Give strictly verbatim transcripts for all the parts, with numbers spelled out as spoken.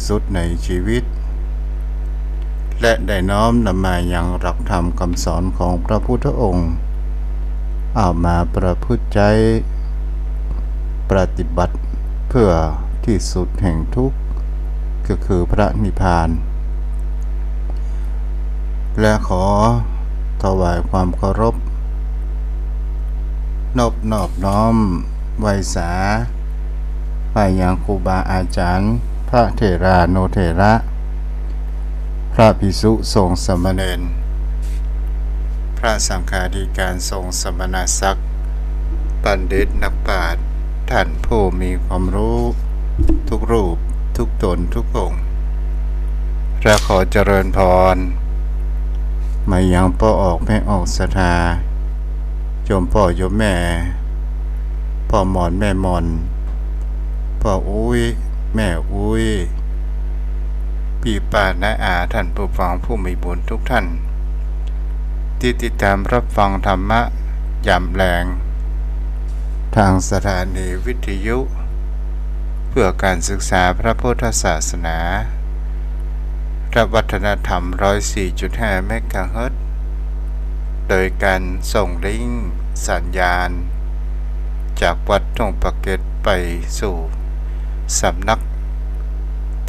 สุดในชีวิต และได้น้อมนำมายังหลักธรรมคำสอนของพระพุทธองค์ เอามาประพฤติใจ๊ปฏิบัติเพื่อที่สุดแห่งทุกข์ ก็คือพระนิพพาน และขอถวายความเคารพ นบนอบน้อมไหว้สา ไปยังครูบาอาจารย์ พระเถรานุเถระ พระภิกษุสงฆ์สามเณร พระสังฆาธิการสงฆ์สมณศักดิ์ บัณฑิตนักปราชญ์ ท่านผู้มีความรู้ทุกรูปทุกตนทุกองค์ และขอเจริญพร มายังป้อออกแม่ออกศรัทธา โยมป้อโยมแม่ ป้อหม่อนแม่หม่อน ป้ออุ๊ยแม่อุ๊ย ปี้ป้าน้าอาท่านผู้ฟังผู้มีบุญทุกท่าน ที่ติดตามรับฟังธรรมะยามแลง ทางสถานีวิทยุ เพื่อการศึกษาพระพุทธศาสนา และวัฒนธรรม ร้อยสี่จุดห้า เมกะเฮิรตซ์ โดยการส่งลิงก์สัญญาณ จากวัดทุ่งปะเก็ดไปสู่สำนัก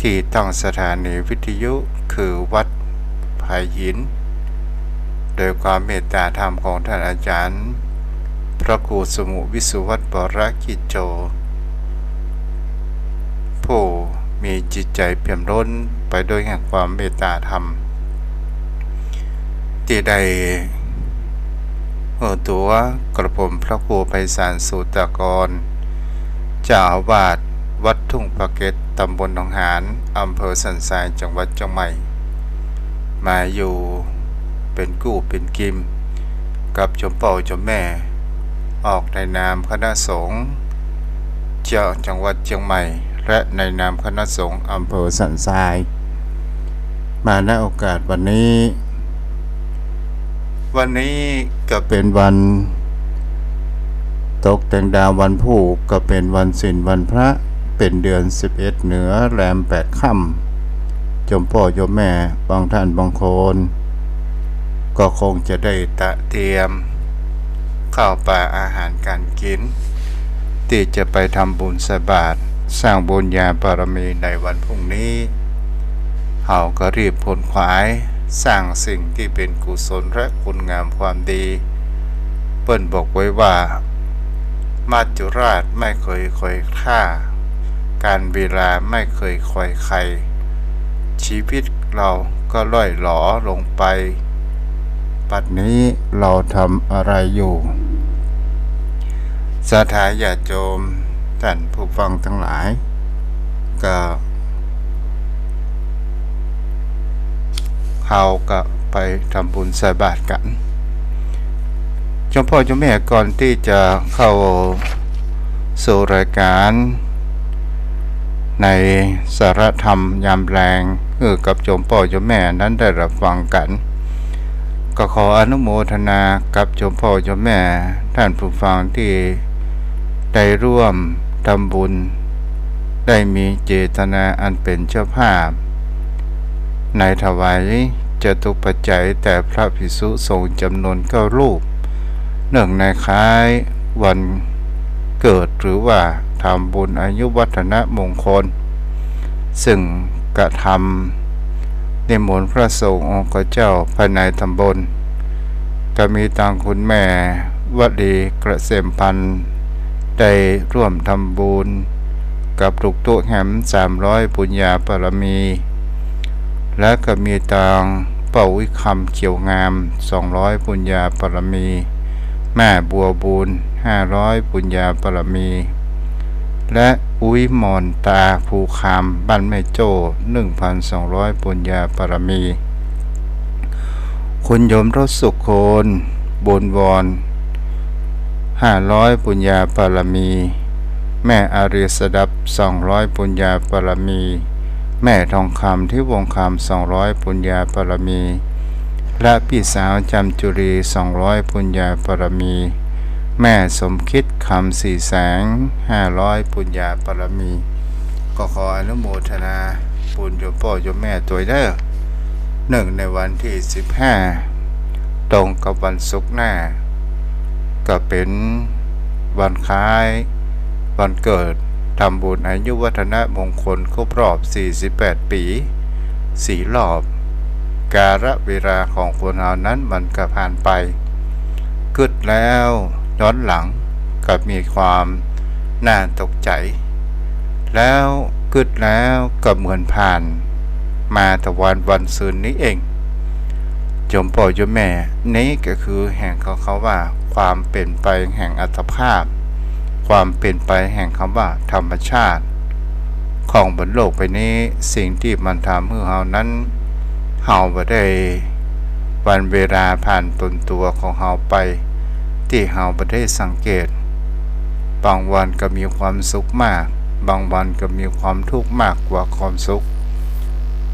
ที่ตั้งสถานีวิทยุ คือวัดผาหิน โดยความเมตตาธรรมของท่านอาจารย์ พระครูสมุห์ วิสุวัฒน์ วรกิจโจ ผู้มีจิตใจเปี่ยมล้นไปด้วยแห่งความเมตตาธรรม ที่ได้เอ่อตัวกระผมพระครูไพศาล สูตากร เจ้าอาวาสวัดทุ่งปะเก็ด ตำบลหนองหาน อำเภอสันทราย จังหวัดเชียงใหม่ มาอยู่เป๋นกู้เป๋นกิมกับโยมป้อโยมแม่ ออกในนามคณะสงฆ์เจ้าจังหวัดเชียงใหม่ และในนามคณะสงฆ์อำเภอสันทราย มาในโอกาสวันนี้ วันนี้ก็เป๋นวันตกแต่งดาววันพูก ก็เป๋นวันศีลวันพระ เป๋นเดือนสิบเอ็ดเหนือแรมแปดค่ำ โยมป้อโยมแม่บางท่านบางคน ก็คงจะได้ตระเตรียมข้าวปลาอาหารการกิ๋น ตี้จะไปทำบุญใส่บาตร สร้างบุญญาบารมีในวันพรุ่งนี้ เฮาก็รีบขวนขวายสร้างสิ่งตี้เป๋นกุศลและคุณงามความดี เปิ้นบอกไว้ว่า มัจจุราชไม่เคยคอยข้า กาลเวลาไม่เคยคอยใคร ชีวิตเฮาก็ล่อยหลอลงไป บัดนี้เฮาทำอะไรอยู่ ศรัทธาญาติโยมท่านผู้ฟังตังหลาย ก็ เฮาก็ไปทำบุญใส่บาตรกั๋น โยมป้อโยมแม่ ก่อนตี้จะเข้าสู่รายการ ในสาระธรรมยามแลง หื้อกับโยมป้อโยมแม่นั้นได้รับฟังกั๋น ก็ขออนุโมทนากับโยมป้อโยมแม่ท่านผู้ฟังตี้ได้ร่วมทำบุญ ได้มีเจตนาอันเป๋นเจ้าภาพ ในถวายจตุปัจจัยแด่พระภิกษุสงฆ์จ๋ำนวนเก้ารูป เนื่องในคล้ายวันเกิด หรือว่าทำบุญอายุวัฒนมงคล ซึ่งกระทำนิมนต์พระสงฆ์องค์เจ้าภายในตำบล ก็มีตังคุณแม่วลีเกษมพันธ์ ได้ร่วมทำบุญกับลูกตุ๊แหม สามร้อยบุญญาบารมี และก็มีตังป้ออุ๊ยคำเขียวงาม สองร้อยบุญญาบารมี แม่บัวบูล ห้าร้อยบุญญาบารมี และอุ๊ยหม่อนตาภูคำ บ้านแม่โจ้ หนึ่งพันสองร้อยบุญญาบารมี คุณโยมรสสุคน บุญวร ห้าร้อยบุญญาบารมี แม่อารีสดับ สองร้อยบุญญาบารมี แม่ทองคำ ทิวงศ์คำ สองร้อยบุญญาบารมี และปี้สาวจำจุรี สองร้อยบุญญาบารมี แม่สมคิด คำสี่แสง ห้าร้อยบุญญาบารมี ก็ขออนุโมทนาบุญ โยมป้อโยมแม่ตวยเน่อ เนื่องในวันตี้สิบห้า ตรงกับวันศุกร์หน้า ก็เป๋นวันคล้ายวันเกิด ทำบุญอายุวัฒนมงคลครบรอบสี่สิบแปดปี๋ สี่รอบ กาลเวลาของคนเฮานั้นมันก็ผ่านไป กึ๊ดแล้วย้อนหลังก็มีความน่าตกใจ๋ แล้วกึ๊ดแล้วก็เหมือนผ่านมาตะวันวันซืนนี้เอง โยมป้อโยมแม่ นี้ก็คือแห่งเขา เขาว่าความเป๋นไปแห่งอัตภาพ ความเป๋นไปแห่งคำว่าธรรมชาติ ของบนโลกใบนี้ สิ่งตี้มันทำหื้อเฮานั้น เฮาบ่ได้ วันเวลาผ่านตนตั๋วของเฮาไป ตี้เฮาบ่ได้สังเกต บางวันก็มีความสุขมาก บางวันก็มีความทุกข์มากกว่าความสุข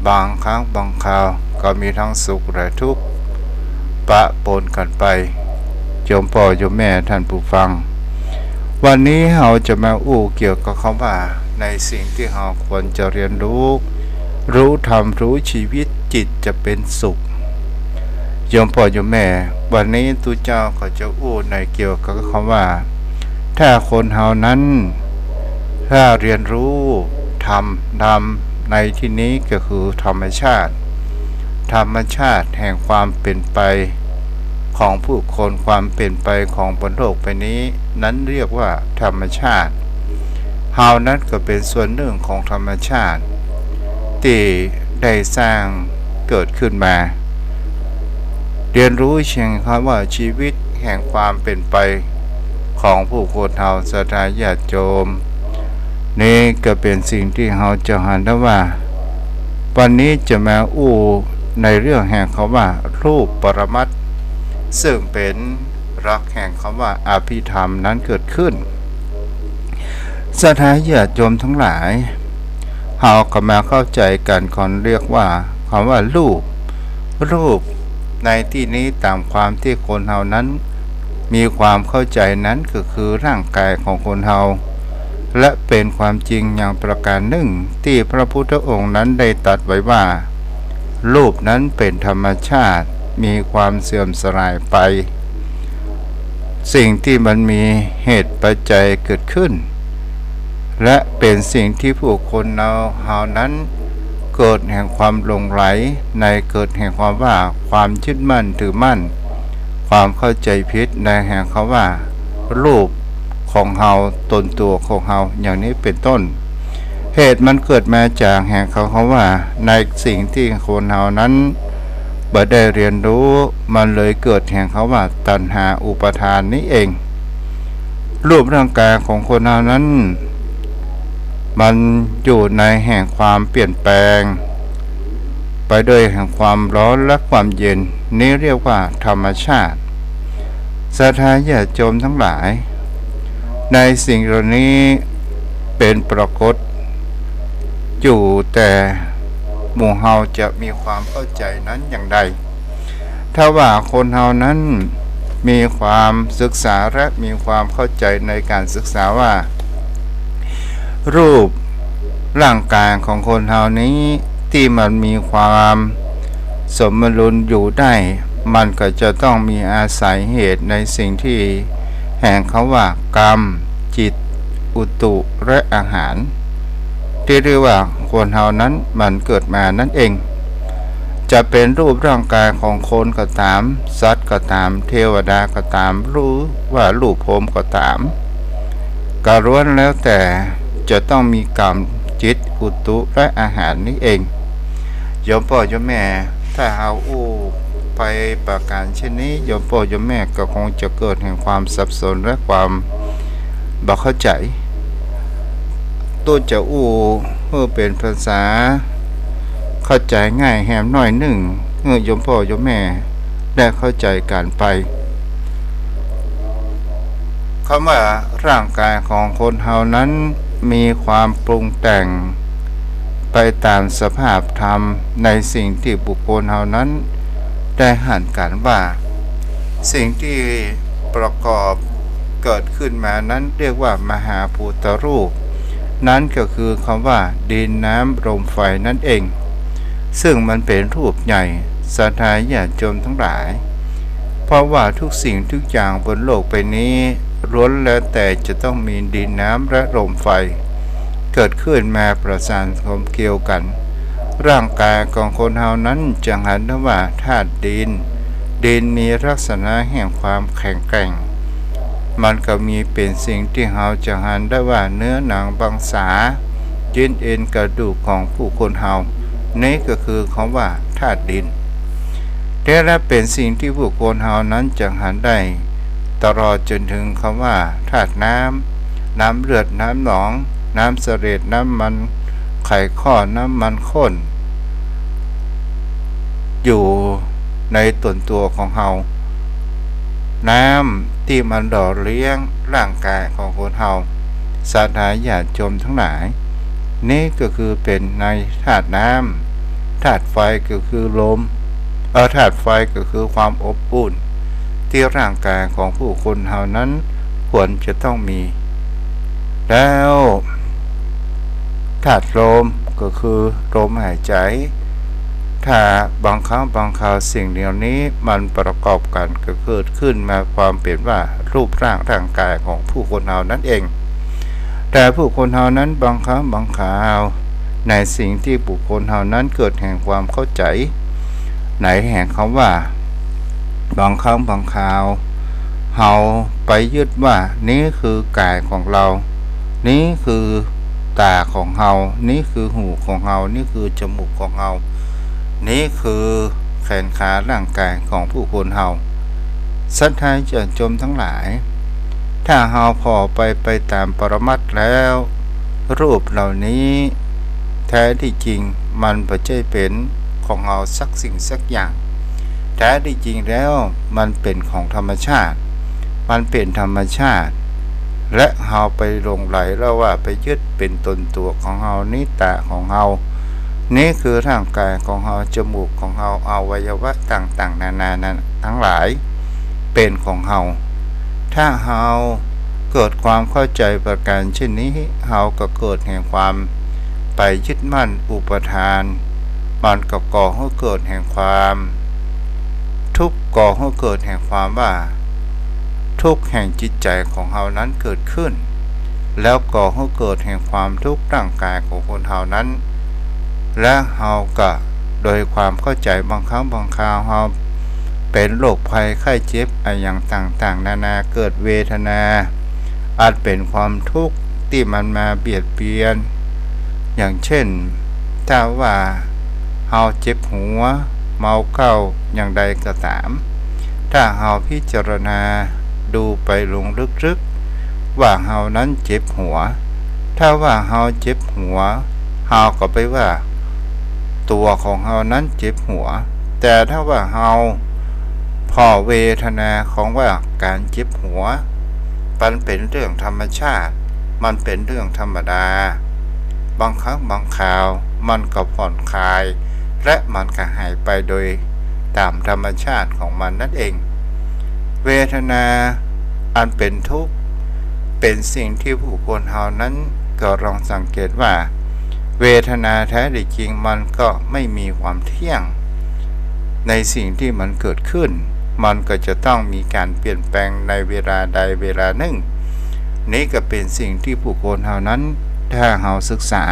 บางครั้งบางคราวก็มีทั้งสุขและทุกข์ ปะปนกั๋นไป โยมป้อโยมแม่ท่านผู้ฟัง วันนี้เฮาจะมาอู้เกี่ยวกับคำว่า ในสิ่งตี้เฮาควรจะเรียนรู้ รู้ธรรมรู้ชีวิตจิตจะเป๋นสุข โยมป้อโยมแม่ วันนี้ตุ๊เจ้าก็จะอู้ในเกี่ยวกับคำว่า ถ้าคนเฮานั้น ถ้าเรียนรู้ธรรม ธรรมในตี้นี้ก็คือธรรมชาติ ธรรมชาติแห่งความเป๋นไปของผู้คน ความเป๋นไปของบนโลกใบนี้ นั้นเรียกว่าธรรมชาติ เฮานั้นก็เป๋นส่วนนึ่งของธรรมชาติ ตี้ได้สร้างเกิดขึ้นมา เรียนรู้เชียงคำว่าชีวิตแห่งความเป๋นไปของผู้คนเฮา ศรัทธาญาติโยม นี้ก็เป๋นสิ่งตี้เฮาจะหันได้ว่า วันนี้จะมาอู้ในเรื่องแห่งคำว่ารูปปรมัตถ์ ซึ่งเป๋นหลักแห่งคำว่าอภิธรรมนั้นเกิดขึ้น ศรัทธาญาติโยมทั้งหลาย เฮาก็มาเข้าใจ๋กั๋นก่อน เรียกว่าคำว่ารูป รูปในตี้นี้ต๋ามความตี้คนเฮานั้นมีความเข้าใจ๋นั้นก็คือร่างกายของคนเฮา และเป๋นความจริงอย่างประก๋านนึ่งตี้พระพุทธองค์นั้นได้ตรัสไว้ว่า รูปนั้นเป๋นธรรมชาติ มีความเสื่อมสลายไป สิ่งตี้มันมีเหตุปัจจัยเกิดขึ้น และเป๋นสิ่งตี้ผู้คนเฮา เฮานั้นเกิดแห่งความหลงใหล ในเกิดแห่งความว่าความยึดมั่นถือมั่น ความเข้าใจ๋ผิดในแห่งคำว่า รูปของเฮา ตนตั๋วของเฮา อย่างนี้เป๋นต้น เหตุมันเกิดมาจากแห่งคำ คำว่า ในสิ่งตี้คนเฮานั้นบ่ได้เรียนรู้ มันเลยเกิดแห่งคำว่า ตัณหาอุปาทานนี้เอง รูปร่างกายของคนเฮานั้น มันอยู่ในแห่งความเปลี่ยนแปลง ไปโดยแห่งความร้อนและความเย็น นี้เรียกว่าธรรมชาติ ศรัทธาญาติโยมทั้งหลาย ในสิ่งเหล่านี้เป๋นปรากฏอยู่ แต่หมู่เฮาจะมีความเข้าใจ๋นั้นอย่างใด ถ้าว่าคนเฮานั้นมีความศึกษาและมีความเข้าใจ๋ในก๋านศึกษาว่า รูปร่างกายของคนเฮานี้ตี้มันมีความสมดุลอยู่ได้ มันก็จะต้องมีอาศัยเหตุในสิ่งตี้แห่งคำว่า กรรม จิต อุตุ และอาหาร ตี้เรียกว่าคนเฮานั้นมันเกิดมานั้นเอง จะเป๋นรูปร่างกายของคนก็ต๋าม สัตว์ก็ต๋าม เทวดาก็ต๋าม หรือว่ารูปพรหมก็ต๋าม ก็ล้วนแล้วแต่จะต้องมีกรรม จิต อุตุ และอาหารนี้เอง โยมป้อโยมแม่ ถ้าเฮาอู้ไปประก๋านเช่นนี้ โยมป้อโยมแม่ก็คงจะเกิดแห่งความสับสนและความบ่เข้าใจ๋ ตุ๊จะอู้หื้อเป๋นภาษาเข้าใจ๋ง่ายแหมหน้อยนึ่ง หื้อโยมป้อโยมแม่ได้เข้าใจ๋กั๋นไป คำว่าร่างกายของคนเฮานั้นมีความปรุงแต่งไปต๋ามสภาพธรรม ในสิ่งตี้บุคคลเฮานั้นได้หันกั๋นว่า สิ่งตี้ประกอบเกิดขึ้นมานั้นเรียกว่ามหาภูตรูป นั้นก็คือคำว่าดินน้ำลมไฟนั่นเอง ซึ่งมันเป๋นรูปใหญ่ ศรัทธาญาติโยมทั้งหลาย เพราะว่าทุกสิ่งทุกอย่างบนโลกใบนี้ ล้วนแล้วแต่จะต้องมีดินน้ำและลมไฟ เกิดขึ้นมาประสานกลมเกลียวกั๋น ร่างกายของคนเฮานั้นจะหันได้ว่าธาตุดิน ดินมีลักษณะแห่งความแข็งแกร่ง มันก็มีเป๋นสิ่งตี้เฮาจะหันได้ว่าเนื้อหนังมังสา เยื่อเอ็นกระดูกของผู้คนเฮา นี้ก็คือคำว่าธาตุดิน และเป๋นสิ่งตี้ผู้คนเฮานั้นจะหันได้ ตลอดจนถึงคำว่าธาตุน้ำ น้ำเลือด น้ำหนอง น้ำเสลด น้ำมันไขข้อ น้ำมันข้น อยู่ในตนตัวของเฮา น้ำตี้มันหล่อเลี้ยงร่างกายของคนเฮา ศรัทธาญาติโยมทั้งหลาย นี้ก็คือเป๋นในธาตุน้ำ ธาตุไฟก็คือลม เอ่อ ธาตุไฟก็คือความอบอุ่น ตี้ร่างกายของผู้คนเฮานั้นควรจะต้องมี แล้วธาตุลมก็คือลมหายใจ๋ ถ้าบางครั้งบางคราวสิ่งเหล่านี้มันประกอบกั๋นก็เกิดขึ้นมาความเป๋นว่ารูปร่างร่างกายของผู้คนเฮานั้นเอง แต่ผู้คนเฮานั้นบางครั้งบางคราว ในสิ่งตี้ผู้คนเฮานั้นเกิดแห่งความเข้าใจ๋ ในแห่งคำว่า บางครั้งบางคราว เฮาไปยึดว่านี้คือกายของเฮา นี้คือต๋าของเฮา นี้คือหูของเฮา นี้คือจมูกของเฮา นี้คือแขนขาร่างกายของผู้คนเฮา ศรัทธาญาติโยมทั้งหลาย ถ้าเฮาผ่อไป ไปต๋ามปรมัตถ์แล้ว รูปเหล่านี้แท้ตี้จริงมันบ่ใจ้เป๋นของเฮาสักสิ่งสักอย่าง แท้ตี้จริงแล้วมันเป๋นของธรรมชาติ มันเป๋นธรรมชาติ และเฮาไปหลงใหลแล้วว่าไปยึดเป๋นตนตัวของเฮา นี้ต๋าของเฮา นี้คือร่างกายของเฮา จมูกของเฮา อวัยวะต่างๆ นานานั้นทั้งหลาย เป๋นของเฮา ถ้าเฮาเกิดความเข้าใจ๋ประก๋านเช่นนี้ เฮาก็เกิดแห่งความไปยึดมั่นอุปาทาน มันก็ก่อหื้อเกิดแห่งความทุกข์ ก่อหื้อเกิดแห่งความว่าทุกข์แห่งจิตใจ๋ของเฮานั้นเกิดขึ้น แล้วก่อหื้อเกิดแห่งความทุกข์ร่างกายของคนเฮานั้น และเฮาก็โดยความเข้าใจ๋บางครั้งบางคราวเฮาเป๋นโรคภัยไข้เจ็บอะหยังต่างๆ นานา เกิดเวทนา อันเป๋นความทุกข์ตี้มันมาเบียดเบียน อย่างเช่น ถ้าว่าเฮาเจ็บหัว เมาเหล้า อย่างใดก็ต๋าม ถ้าเฮาพิจารณาดูไปลงลึกๆ ว่าเฮานั้นเจ็บหัว ถ้าว่าเฮาเจ็บหัว เฮาก็ไปว่า ตัวของเฮานั้นเจ็บหัว แต่ถ้าว่าเฮาผ่อเวทนาของว่าก๋านเจ็บหัว มันเป๋นเรื่องธรรมชาติ มันเป๋นเรื่องธรรมดา บางครั้งบางคราวมันก็ผ่อนคลาย และมันก็หายไปโดยต๋ามธรรมชาติของมันนั่นเอง เวทนาอันเป๋นทุกข์ เป๋นสิ่งตี้ผู้คนเฮานั้นก็ลองสังเกตว่า เวทนาแท้ตี้จริงมันก็ไม่มีความเที่ยง ในสิ่งตี้มันเกิดขึ้น มันก็จะต้องมีก๋านเปลี่ยนแปลงในเวลาใดเวลานึ่ง นี้ก็เป๋นสิ่งตี้ผู้คนเฮานั้น ถ้าเฮาศึกษา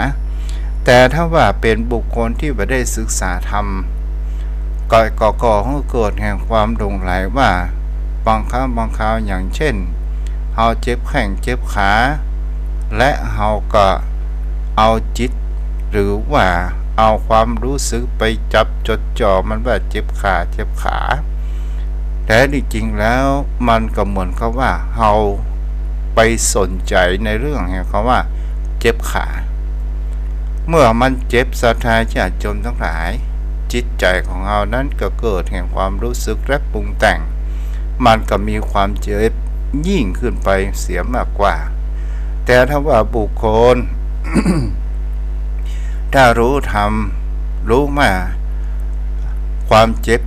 แต่ถ้าว่าเป๋นบุคคลตี้บ่ได้ศึกษาธรรม ก็ ก็ก่อหื้อเกิดแห่งความหลงใหลว่า บางครั้งบางคราว อย่างเช่น เฮาเจ็บแข้งเจ็บขา และเฮาก็เอาจิต หรือว่าเอาความรู้สึกไปจับจดจ่อมันว่าเจ็บขา เจ็บขา แต่ตี้จริงแล้วมันก็เหมือนกับว่าเฮาไปสนใจ๋ในเรื่องแห่งคำว่าเจ็บขา เมื่อมันเจ็บ ศรัทธาญาติโยมทั้งหลาย จิตใจ๋ของเฮานั้นก็เกิดแห่งความรู้สึกและปรุงแต่ง มันก็มีความเจ็บยิ่งขึ้นไปเสียมากกว่า แต่ถ้าว่าบุคคล ถ้ารู้ธรรม รู้ว่าความเจ็บ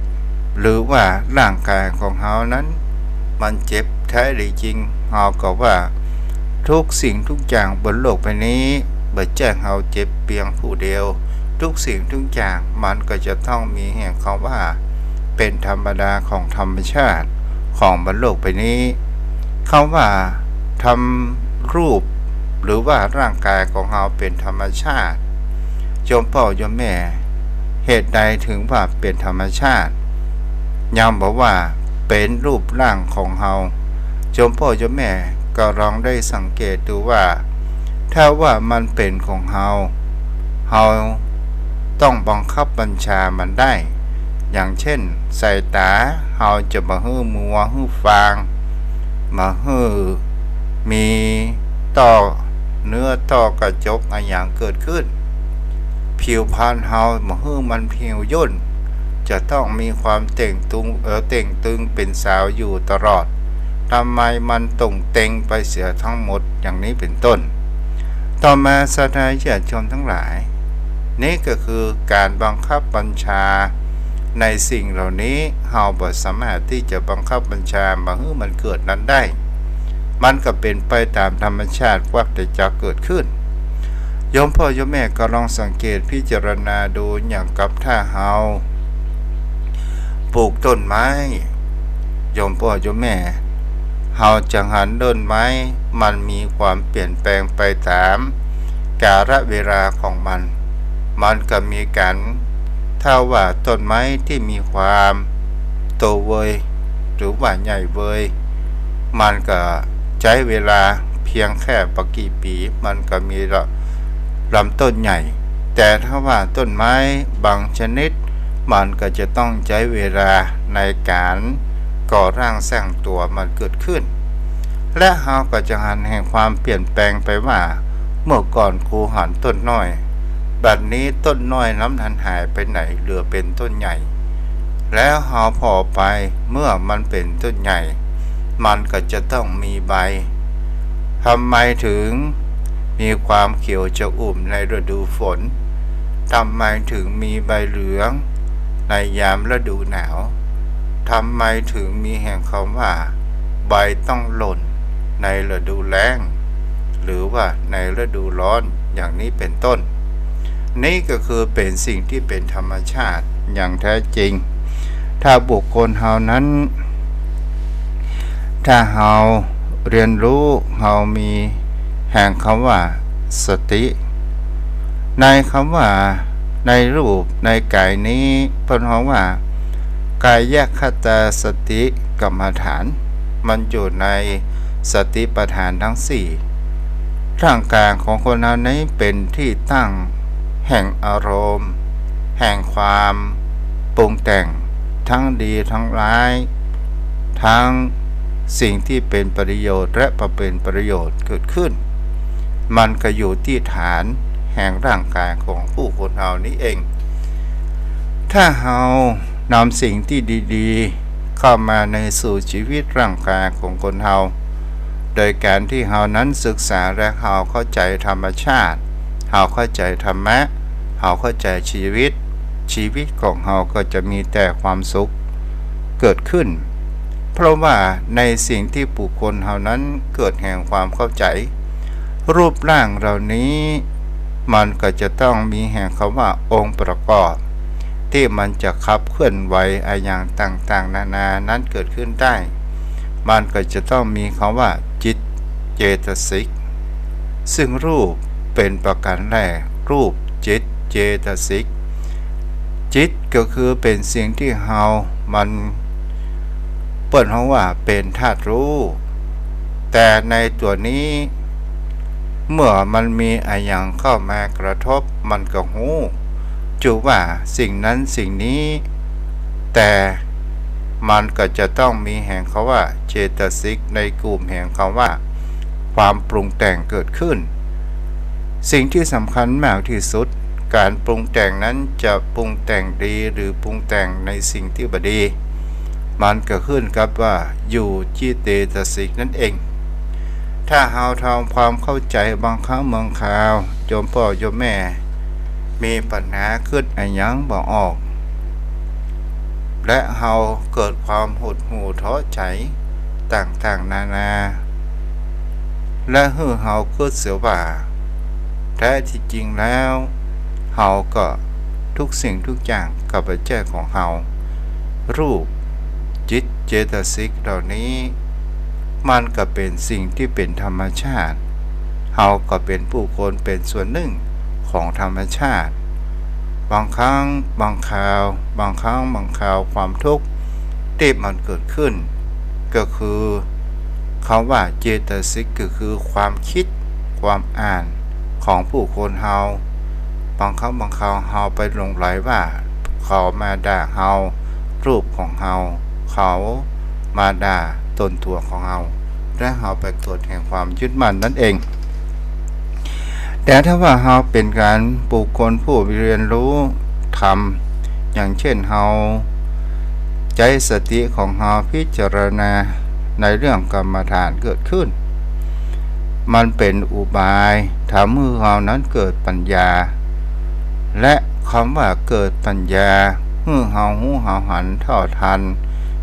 หรือว่าร่างกายของเฮานั้น มันเจ็บแท้ตี้จริง เฮาก็ว่า ทุกสิ่งทุกอย่างบนโลกใบนี้บ่ใจ้เฮาเจ็บเปียงผู้เดียว ทุกสิ่งทุกอย่างมันก็จะต้องมีแห่งคำว่าเป๋นธรรมดาของธรรมชาติของบนโลกใบนี้ คำว่าธรรมรูปหรือว่าร่างกายของเฮาเป๋นธรรมชาติ โยมป้อโยมแม่ เหตุใดถึงว่าเป๋นธรรมชาติ ยังบ่ว่าเป๋นรูปร่างของเฮา โยมป้อโยมแม่ก็ลองได้สังเกตดูว่า ถ้าว่ามันเป๋นของเฮา เฮาต้องบังคับบัญชามันได้ อย่างเช่น สายต๋าเฮาจะบ่หื้อมัวหื้อฟาง บ่หื้อมีต้อเนื้อต้อกระจกอะหยังเกิดขึ้น ผิวพรรณเฮาบ่หื้อมันเหี่ยวย่น จะต้องมีความเต่งตึง เอ่อ เต่งตึงเป๋นสาวอยู่ตลอด ทำไมมันต่งเต็งไปเสียทั้งหมด อย่างนี้เป๋นต้น ต่อมาศรัทธาญาติโยมทั้งหลาย นี่ก็คือก๋านบังคับบัญชาในสิ่งเหล่านี้ เฮาบ่สามารถตี้จะบังคับบัญชาบ่หื้อมันเกิดนั้นได้ มันก็เป๋นไปต๋ามธรรมชาติวัฏจักรเกิดขึ้น โยมป้อโยมแม่ก็ลองสังเกตพิจารณาดู อย่างกับถ้าเฮาปลูกต้นไม้ โยมป้อโยมแม่ เฮาจะหันต้นไม้มันมีความเปลี่ยนแปลงไปต๋ามกาลเวลาของมัน มันก็มีก๋าน ถ้าว่าต้นไม้ตี้มีความโตเวย หรือว่าใหญ่เวย มันก็ใจ๊เวลาเปียงแค่บ่กี่ปี๋ มันก็มีละ ลำต้นใหญ่ แต่ถ้าว่าต้นไม้บางชนิด มันก็จะต้องใจ๊เวลาในก๋านก่อร่างสร้างตั๋วมันเกิดขึ้น และเฮาก็จะหันแห่งความเปลี่ยนแปลงไปว่า เมื่อก่อนกูหันต้นน้อย บัดนี้ต้นน้อยนั้นหันหายไปไหน เหลือเป๋นต้นใหญ่ แล้วเฮาผ่อไป เมื่อมันเป๋นต้นใหญ่ มันก็จะต้องมีใบ ทำไมถึงมีความเขียวชอุ่มในฤดูฝน ทำไมถึงมีใบเหลืองในยามฤดูหนาว ทำไมถึงมีแห่งคำว่า ใบต้องหล่นในฤดูแล้ง หรือว่าในฤดูร้อน อย่างนี้เป๋นต้น นี่ก็คือเป๋นสิ่งตี้เป๋นธรรมชาติอย่างแท้จริง ถ้าบุคคลเฮานั้น ถ้าเฮาเรียนรู้ เฮามีแห่งคำว่าสติ ในคำว่าในรูปในก๋ายนี้ เปิ้นฮ้องว่า กายคตาสติกรรมฐาน มันอยู่ในสติปัฏฐานทั้งสี่ ร่างกายของคนเฮานี้เป๋นตี้ตั้งแห่งอารมณ์ แห่งความปรุงแต่ง ทั้งดีทั้งร้าย ทั้งสิ่งตี้เป๋นประโยชน์และบ่เป๋นประโยชน์เกิดขึ้น มันก็อยู่ตี้ฐานแห่งร่างกายของผู้คนเฮานี้เอง ถ้าเฮานำสิ่งตี้ดีๆ เข้ามาในสู่ชีวิตร่างกายของคนเฮา โดยก๋านตี้เฮานั้นศึกษาและเฮาเข้าใจ๋ธรรมชาติ เฮาเข้าใจ๋ธรรมะ เฮาเข้าใจ๋ชีวิต ชีวิตของเฮาก็จะมีแต่ความสุขเกิดขึ้น เพราะว่าในสิ่งตี้บุคคลเฮานั้นเกิดแห่งความเข้าใจ๋ รูปร่างเหล่านี้ มันก็จะต้องมีแห่งคำว่าองค์ประกอบ ตี้มันจะขับเคลื่อนไหวอะหยังต่างๆ นานานั้นเกิดขึ้นได้ มันก็จะต้องมีคำว่าจิตเจตสิก ซึ่งรูปเป๋นประก๋านแรก รูป จิต เจตสิก จิตก็คือเป๋นสิ่งตี้เฮา มัน เปิ้นฮ้องว่าเป๋นธาตุรู้ แต่ในตั๋วนี้ เมื่อมันมีอะหยังเข้ามากระทบ มันก็ฮู้จุว่าสิ่งนั้นสิ่งนี้ แต่มันก็จะต้องมีแห่งคำว่าเจตสิก ในกลุ่มแห่งคำว่าความปรุงแต่งเกิดขึ้น สิ่งตี้สำคัญมากตี้สุด ก๋านปรุงแต่งนั้นจะปรุงแต่งดีหรือปรุงแต่งในสิ่งตี้บ่ดี มันก็ขึ้นกับว่าอยู่ตี้เจตสิกนั้นเอง ถ้าเฮาทำความเข้าใจ๋บางครั้งบางคราว โยมป้อโยมแม่ มีปัญหา กึ๊ดอะหยังบ่ออก และเฮาเกิดความหดหู่ท้อใจ๋ต่างๆ นานา และหื้อเฮากึ๊ดเสียว่า แท้ที่จริงแล้ว เฮาก็ ทุกสิ่งทุกอย่างก็บ่ใจ้ของเฮา รูป จิต เจตสิกเหล่านี้ มันก็เป๋นสิ่งตี้เป๋นธรรมชาติ เฮาก็เป๋นบุคคล เป๋นส่วนนึ่งของธรรมชาติ บางครั้งบางคราว บางครั้งบางคราวความทุกข์ตี้มันเกิดขึ้น ก็คือ คำว่าเจตสิกก็คือความกึ๊ด ความอ่านของบุคคลเฮา บางครั้งบางคราวเฮาไปหลงใหลว่า เขามาด่าเฮา รูปของเฮา เขามาด่าต๋นตั๋วของเฮา และเฮาไปเกิดแห่งความยึดมั่นนั้นเอง แต่ถ้าว่าเฮาเป๋นก๋านบุคคลผู้เรียนรู้ธรรม อย่างเช่นเฮาใจ๊สติของเฮาพิจารณาในเรื่องกรรมฐานเกิดขึ้น มันเป๋นอุบายทำหื้อเฮานั้นเกิดปัญญา และคำว่าเกิดปัญญา หื้อเฮาฮู้เฮาหันเท่าทัน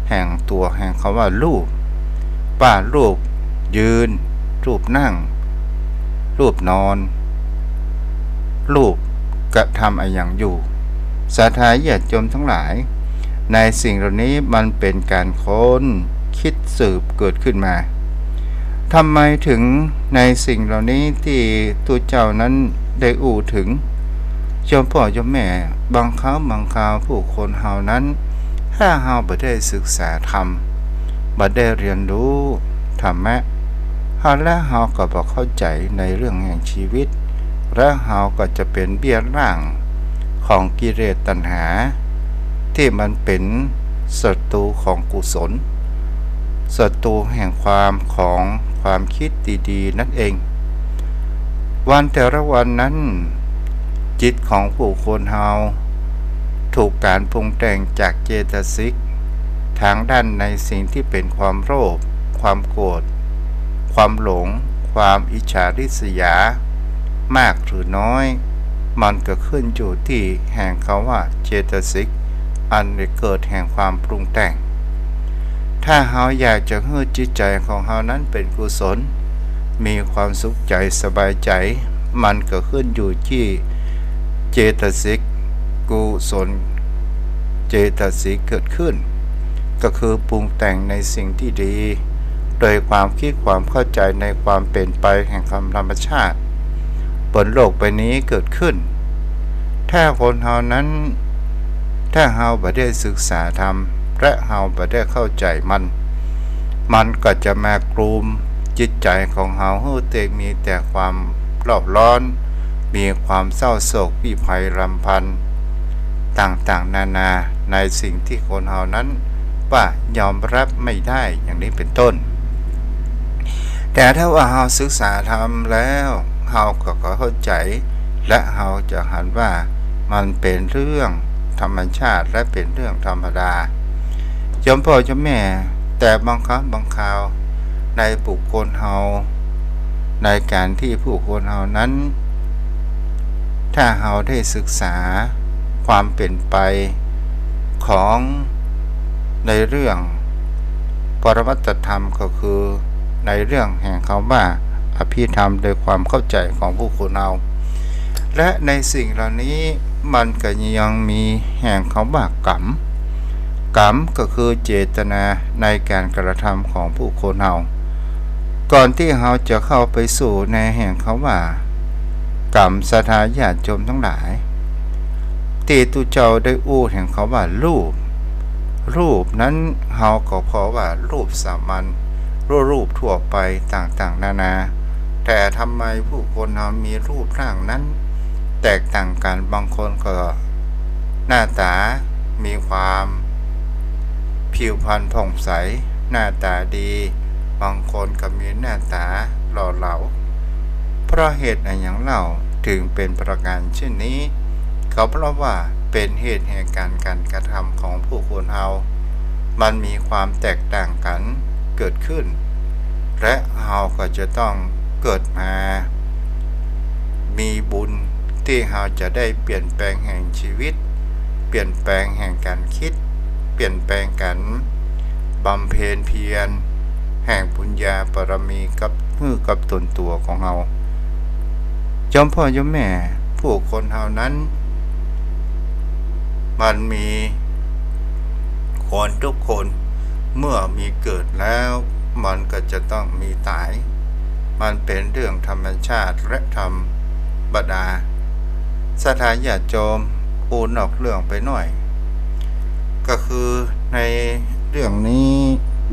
แห่งตั๋วแห่งคำว่ารูป ว่ารูปยืน รูปนั่ง รูปนอน รูปกระทำอะหยังอยู่ ศรัทธาญาติโยมทั้งหลาย ในสิ่งเหล่านี้มันเป๋นก๋านค้นกึ๊ดสืบเกิดขึ้นมา ทำไมถึงในสิ่งเหล่านี้ตี้ตุ๊เจ้านั้นได้อู้เถิง โยมป้อโยมแม่ บางครั้งบางคราวบุคคลเฮานั้น ถ้าเฮาบ่ได้ศึกษาธรรม บ่ได้เรียนรู้ธรรมะ เฮา และเฮาก็บ่เข้าใจ๋ในเรื่องแห่งชีวิต และเฮาก็จะเป๋นเบี้ยล่างของกิเลสตัณหา ตี้มันเป๋นศัตรูของกุศล ศัตรูแห่งความ ของความกึ๊ดดีๆ นั้นเอง วันแต่ละวันนั้น จิตของบุคคลเฮา ถูกก๋านปรุงแต่งจากเจตสิก ทางด้านในสิ่งตี้เป๋นความโลภ ความโกรธ ความหลง ความอิจฉาริษยา มากหรือน้อย มันก็ขึ้นอยู่ตี้แห่งคำว่าเจตสิก อันได้เกิดแห่งความปรุงแต่ง ถ้าเฮาอยากจะหื้อจิตใจ๋ของเฮานั้นเป๋นกุศล มีความสุขใจ๋สบายใจ๋ มันก็ขึ้นอยู่ตี้เจตสิก กุศลเจตสิกเกิดขึ้น ก็คือปรุงแต่งในสิ่งตี้ดี โดยความกึ๊ดความเข้าใจ๋ในความเป๋นไปแห่งธรรมชาติบนโลกใบนี้เกิดขึ้น ถ้าคนเฮานั้น ถ้าเฮาบ่ได้ศึกษาธรรม และเฮาบ่ได้เข้าใจ๋มัน มันก็จะมากลุ่มจิตใจ๋ของเฮาหื้อเต็มมีแต่ความเร่าร้อน มีความเศร้าโศกพิไพรำพัน ต่างๆ นานา ในสิ่งตี้คนเฮานั้นว่ายอมรับไม่ได้ อย่างนี้เป๋นต้น แต่ถ้าว่าเฮาศึกษาธรรมแล้ว เฮาก็เข้าใจ๋ และเฮาจะหันว่ามันเป๋นเรื่องธรรมชาติ และเป๋นเรื่องธรรมดา โยมป้อโยมแม่ แต่บางครั้งบางคราว ในบุคคลเฮา ในก๋านตี้บุคคลเฮานั้น ถ้าเฮาได้ศึกษาความเป๋นไปของในเรื่องปรมัตถธรรม ก็คือในเรื่องแห่งคำว่าอภิธรรม โดยความเข้าใจ๋ของบุคคลเฮา และในสิ่งเหล่านี้มันก็ยังมีแห่งคำว่ากรรม กรรมก็คือเจตนาในก๋านกระทำของบุคคลเฮา ก่อนตี้เฮาจะเข้าไปสู่ในแห่งคำว่ากรรม ศรัทธาญาติโยมทั้งหลาย ตี้ตุ๊เจ้าได้อู้แห่งคำว่ารูป รูปนั้นเฮาก็ผ่อว่ารูปสามัญ รูปทั่วไปต่างๆ นานา แต่ทำไมบุคคลเฮามีรูปร่างนั้นแตกต่างกั๋น บางคนก็หน้าต๋ามีความผิวพรรณผ่องใส หน้าต๋าดี บางคนก็มีหน้าต๋าหล่อเหลา เพราะเหตุอะหยังเล่า เถิงเป๋นประก๋านเช่นนี้ ก็เพราะว่าเป๋นเหตุแห่งก๋าน ก๋านกระทำของบุคคลเฮา มันมีความแตกต่างกั๋นเกิดขึ้น และเฮาก็จะต้องเกิดมา มีบุญตี้เฮาจะได้เปลี่ยนแปลงแห่งชีวิต เปลี่ยนแปลงแห่งก๋านกึ๊ด เปลี่ยนแปลงก๋านบำเพ็ญเพียร แห่งบุญญาบารมีกับ หื้อกับตนตั๋วของเฮา โยมป้อโยมแม่ ผู้คนเฮานั้น มันมี คนทุกคน เมื่อมีเกิดแล้ว มันก็จะต้องมีต๋าย มันเป๋นเรื่องธรรมชาติและธรรมดา ศรัทธาญาติโยม อู้นอกเรื่องไปหน้อย ก็คือในเรื่องนี้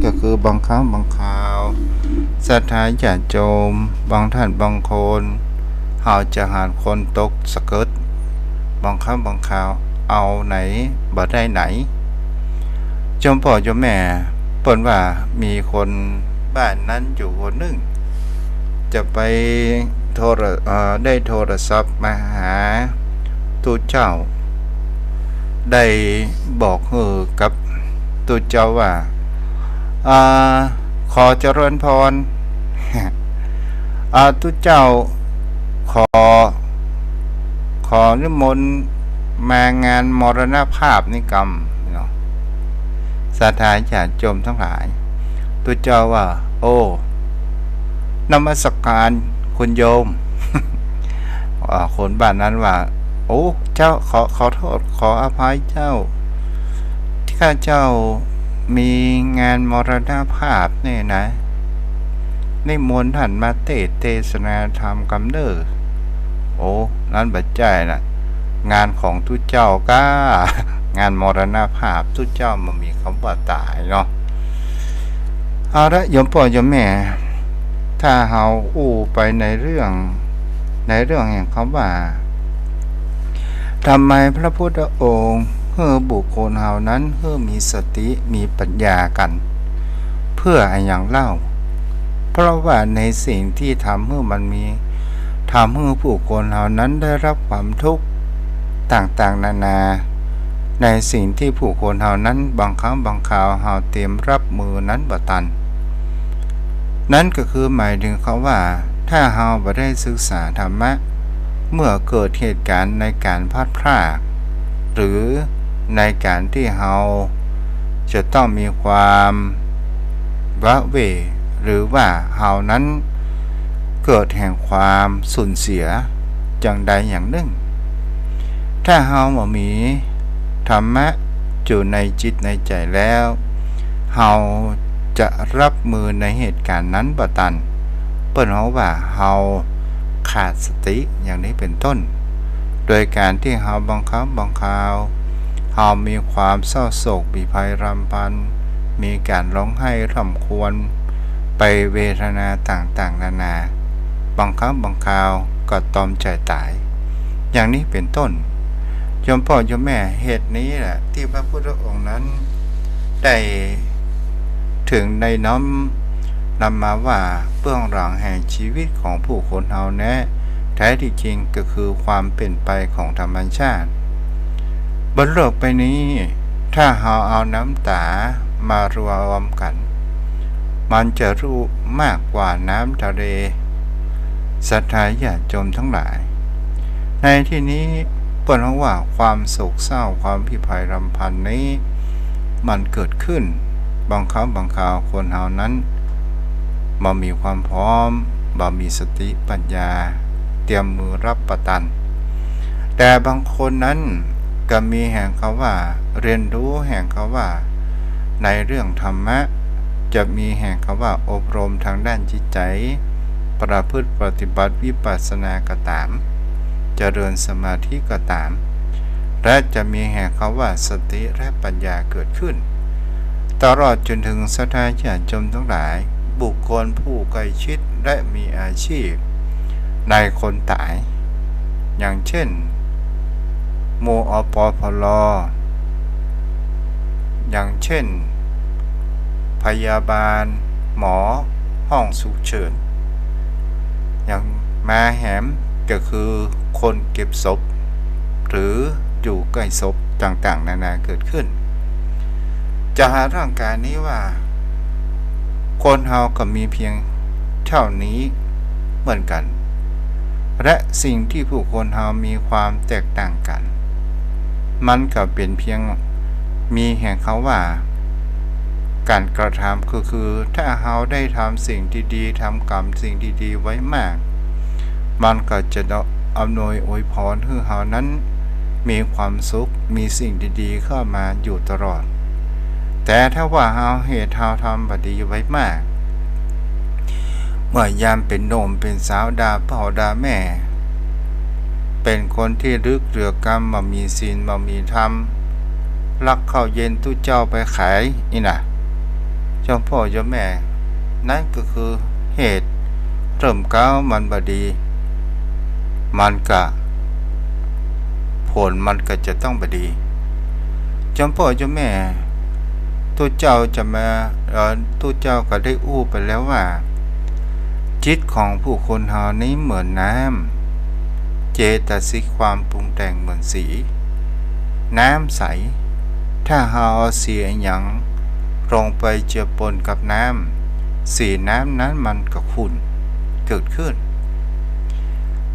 ก็คือบางครั้งบางคราว ศรัทธาญาติโยม บางท่านบางคน เฮาจะหันคนตกสะเกิด บางครั้งบางคราว เอาไหนบ่ได้ไหน โยมป้อโยมแม่ เปิ้นว่ามีคนบ้านนั้นอยู่คนนึ่ง จะไปโทร- เอ่อ ได้โทรศัพท์มาหาตุ๊เจ้า ได้บอกหื้อกับตุ๊เจ้าว่า อ่า ขอเจริญพร อ่า ตุ๊เจ้า ขอ ขอนิมนต์มางานมรณภาพนี้กำเนาะ ศรัทธาญาติโยมทั้งหลาย ตุ๊เจ้าว่า โอ้ นมัสการคุณโยม อ่า คนบ้านนั้นว่า โอ้ เจ้า ขอ- ขอโทษ ขออภัยเจ้า ข้าเจ้ามีงานมรณภาพนี่นะ นิมนต์ท่านมาเตสน์เตสนาธรรมกำเน่อ โอ้ นั้นบ่ใจ้นะ งานของตุ๊เจ้าก้า งานมรณภาพ ตุ๊เจ้าบ่มีกำว่าต๋ายเนาะ เอาละ โยมป้อโยมแม่ ถ้าเฮาอู้ไปในเรื่อง ในเรื่องแห่งกำว่า ทำไมพระพุทธองค์หื้อบุคคลเฮานั้นหื้อมีสติมีปัญญากั๋น เปื้ออะหยังเล่า เพราะว่าในสิ่งตี้ทำหื้อมันมี ทำหื้อบุคคลเฮานั้นได้ฮับความตุ๊กข์ต่างๆ นานา ในสิ่งตี้บุคคลเฮานั้นบางครั้งบางคราวเฮาเตรียมฮับมือนั้นบ่ตัน นั้นก็คือหมายเถิงกำว่า ถ้าเฮาบ่ได้ศึกษาธรรมะ เมื่อเกิดเหตุก๋ารณ์ในก๋านพลัดพราก หรือในก๋านตี้เฮาจะต้องมีความว้าเหว่ หรือว่าเฮานั้นเกิดแห่งความสูญเสียอย่างใดอย่างนึ่ง ถ้าเฮาบ่มีธรรมะอยู่ในจิตในใจ๋แล้ว เฮาจะฮับมือในเหตุก๋ารณ์นั้นบ่ตัน เปิ้นฮ้องว่าเฮาขาดสติอย่างนี้เป๋นต้น โดยก๋านตี้เฮาบางครั้งบางคราว เฮามีความเศร้าโศกมีภัยรำพัน มีก๋านฮ้องไห้ร่ำครวญ ไปเวทนาต่างๆ นานา บางครั้งบางคราวก็ตรอมใจ๋ต๋าย อย่างนี้เป๋นต้น โยมป้อโยมแม่ เหตุนี้แหละตี้พระพุทธองค์นั้นได้เถิงได้น้อมนำมาว่าเบื้องหลังแห่งชีวิตของผู้คนเฮาแนะ แท้ที่จริงก็คือความเปลี่ยนไปของธรรมชาติ บนโลกใบนี้ ถ้าเฮาเอาน้ำต๋ามารวมกั๋น มันจะรู้มากกว่าน้ำทะเล ศรัทธาญาติโยมทั้งหลาย ในที่นี้เปิ้นฮ้องว่าความโศกเศร้า ความพิภัยรำพันนี้ มันเกิดขึ้น บางครั้งบางคราวคนเฮานั้นบ่มีความพร้อม บ่มีสติปัญญา เตรียมมือฮับบ่ตัน แต่บางคนนั้นก็มีแห่งกำว่าเรียนรู้แห่งกำว่าในเรื่องธรรมะ จะมีแห่งกำว่าอบรมทางด้านจิตใจ๋ ประพฤติปฏิบัติวิปัสสนาก็ต๋าม เจริญสมาธิก็ต๋าม และจะมีแห่งกำว่าสติและปัญญาเกิดขึ้น ตลอดจ๋นเถิงศรัทธาญาติโยมทั้งหลาย บุคคลผู้ใกล้ชิดและมีอาชีพในคนต๋าย อย่างเช่น หมู่ อปภล อย่างเช่น พยาบาล หมอ ห้องฉุกเฉิน อย่างมาแหมก็คือคนเก็บศพ หรืออยู่ใก้ศพต่างๆ นานาเกิดขึ้น จะหาร่างกายนี้ว่า คนเฮาก็มีเพียงเต้านี้เหมือนกั๋น และสิ่งตี้ผู้คนเฮามีความแตกต่างกั๋น มันก็เป๋นเพียงมีแห่งกำว่า ก๋านกระทำก็คือ ถ้าเฮาได้ทำสิ่งดีๆ ทำกรรมสิ่งดีๆ ไว้มาก มันก็จะอำนวยอวยพรหื้อเฮานั้นมีความสุข มีสิ่งดีๆ เข้ามาอยู่ตลอด แต่ถ้าว่าเฮาเหตุเฮาทำบ่ดีไว้มาก เมื่อยามเป๋นหนุ่มเป๋นสาวด่าป้อด่าแม่ เป๋นคนตี้ลึกเหลือกำ บ่มีศีลบ่มีธรรม ลักข้าวเย็นตุ๊เจ้าไปขาย อี้น่ะ โยมป้อโยมแม่ นั้นก็คือเหตุเริ่มเก๊ามันบ่ดี มันก็ ผลมันก็จะต้องบ่ดี โยมป้อโยมแม่ ตุ๊เจ้าจะมา เอ่อ ตุ๊เจ้าก็ได้อู้ไปแล้วว่า จิตของผู้คนเฮานี้เหมือนน้ำ เจตสิกความปรุงแต่งเหมือนสี น้ำใส ถ้าเฮาเอาสีอะหยังลงไปเจือปนกับน้ำ สีน้ำนั้นมันก็ขุ่นเกิดขึ้น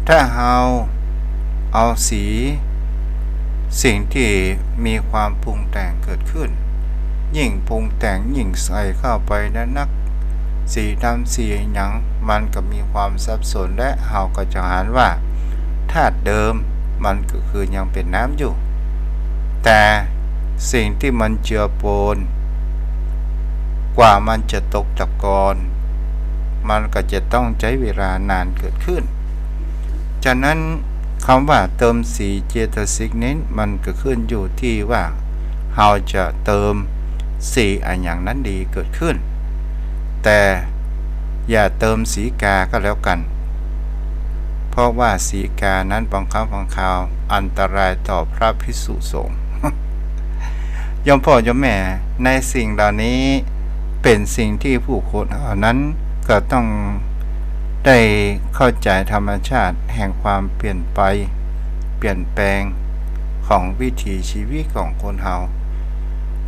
ถ้าเฮาเอาสี สิ่งตี้มีความปรุงแต่งเกิดขึ้น ยิ่งปรุงแต่งยิ่งใส่เข้าไปนักๆ สีดำสีอะหยัง มันก็มีความสับสน และเฮาก็จะหันว่าธาตุเดิมมันก็คือยังเป๋นน้ำอยู่ แต่สิ่งตี้มันเจือปน กว่ามันจะตกตะกอน มันก็จะต้องใจ๊เวลานานเกิดขึ้น ฉะนั้นกำว่าเติมสีเจตสิกนี้มันก็ขึ้นอยู่ตี้ว่าเฮาจะเติมสีอะหยังนั้นดีเกิดขึ้น แต่อย่าเติมสีกาก็แล้วกั๋น เพราะว่าสีกานั้นบางครั้งบางคราวอันตรายต่อพระภิกษุสงฆ์ โยมป้อโยมแม่ ในสิ่งเหล่านี้เป๋นสิ่งตี้ผู้คนเหล่านั้นก็ต้องได้เข้าใจ๋ธรรมชาติแห่งความเปลี่ยนไป เปลี่ยนแปลงของวิถีชีวิตของคนเฮา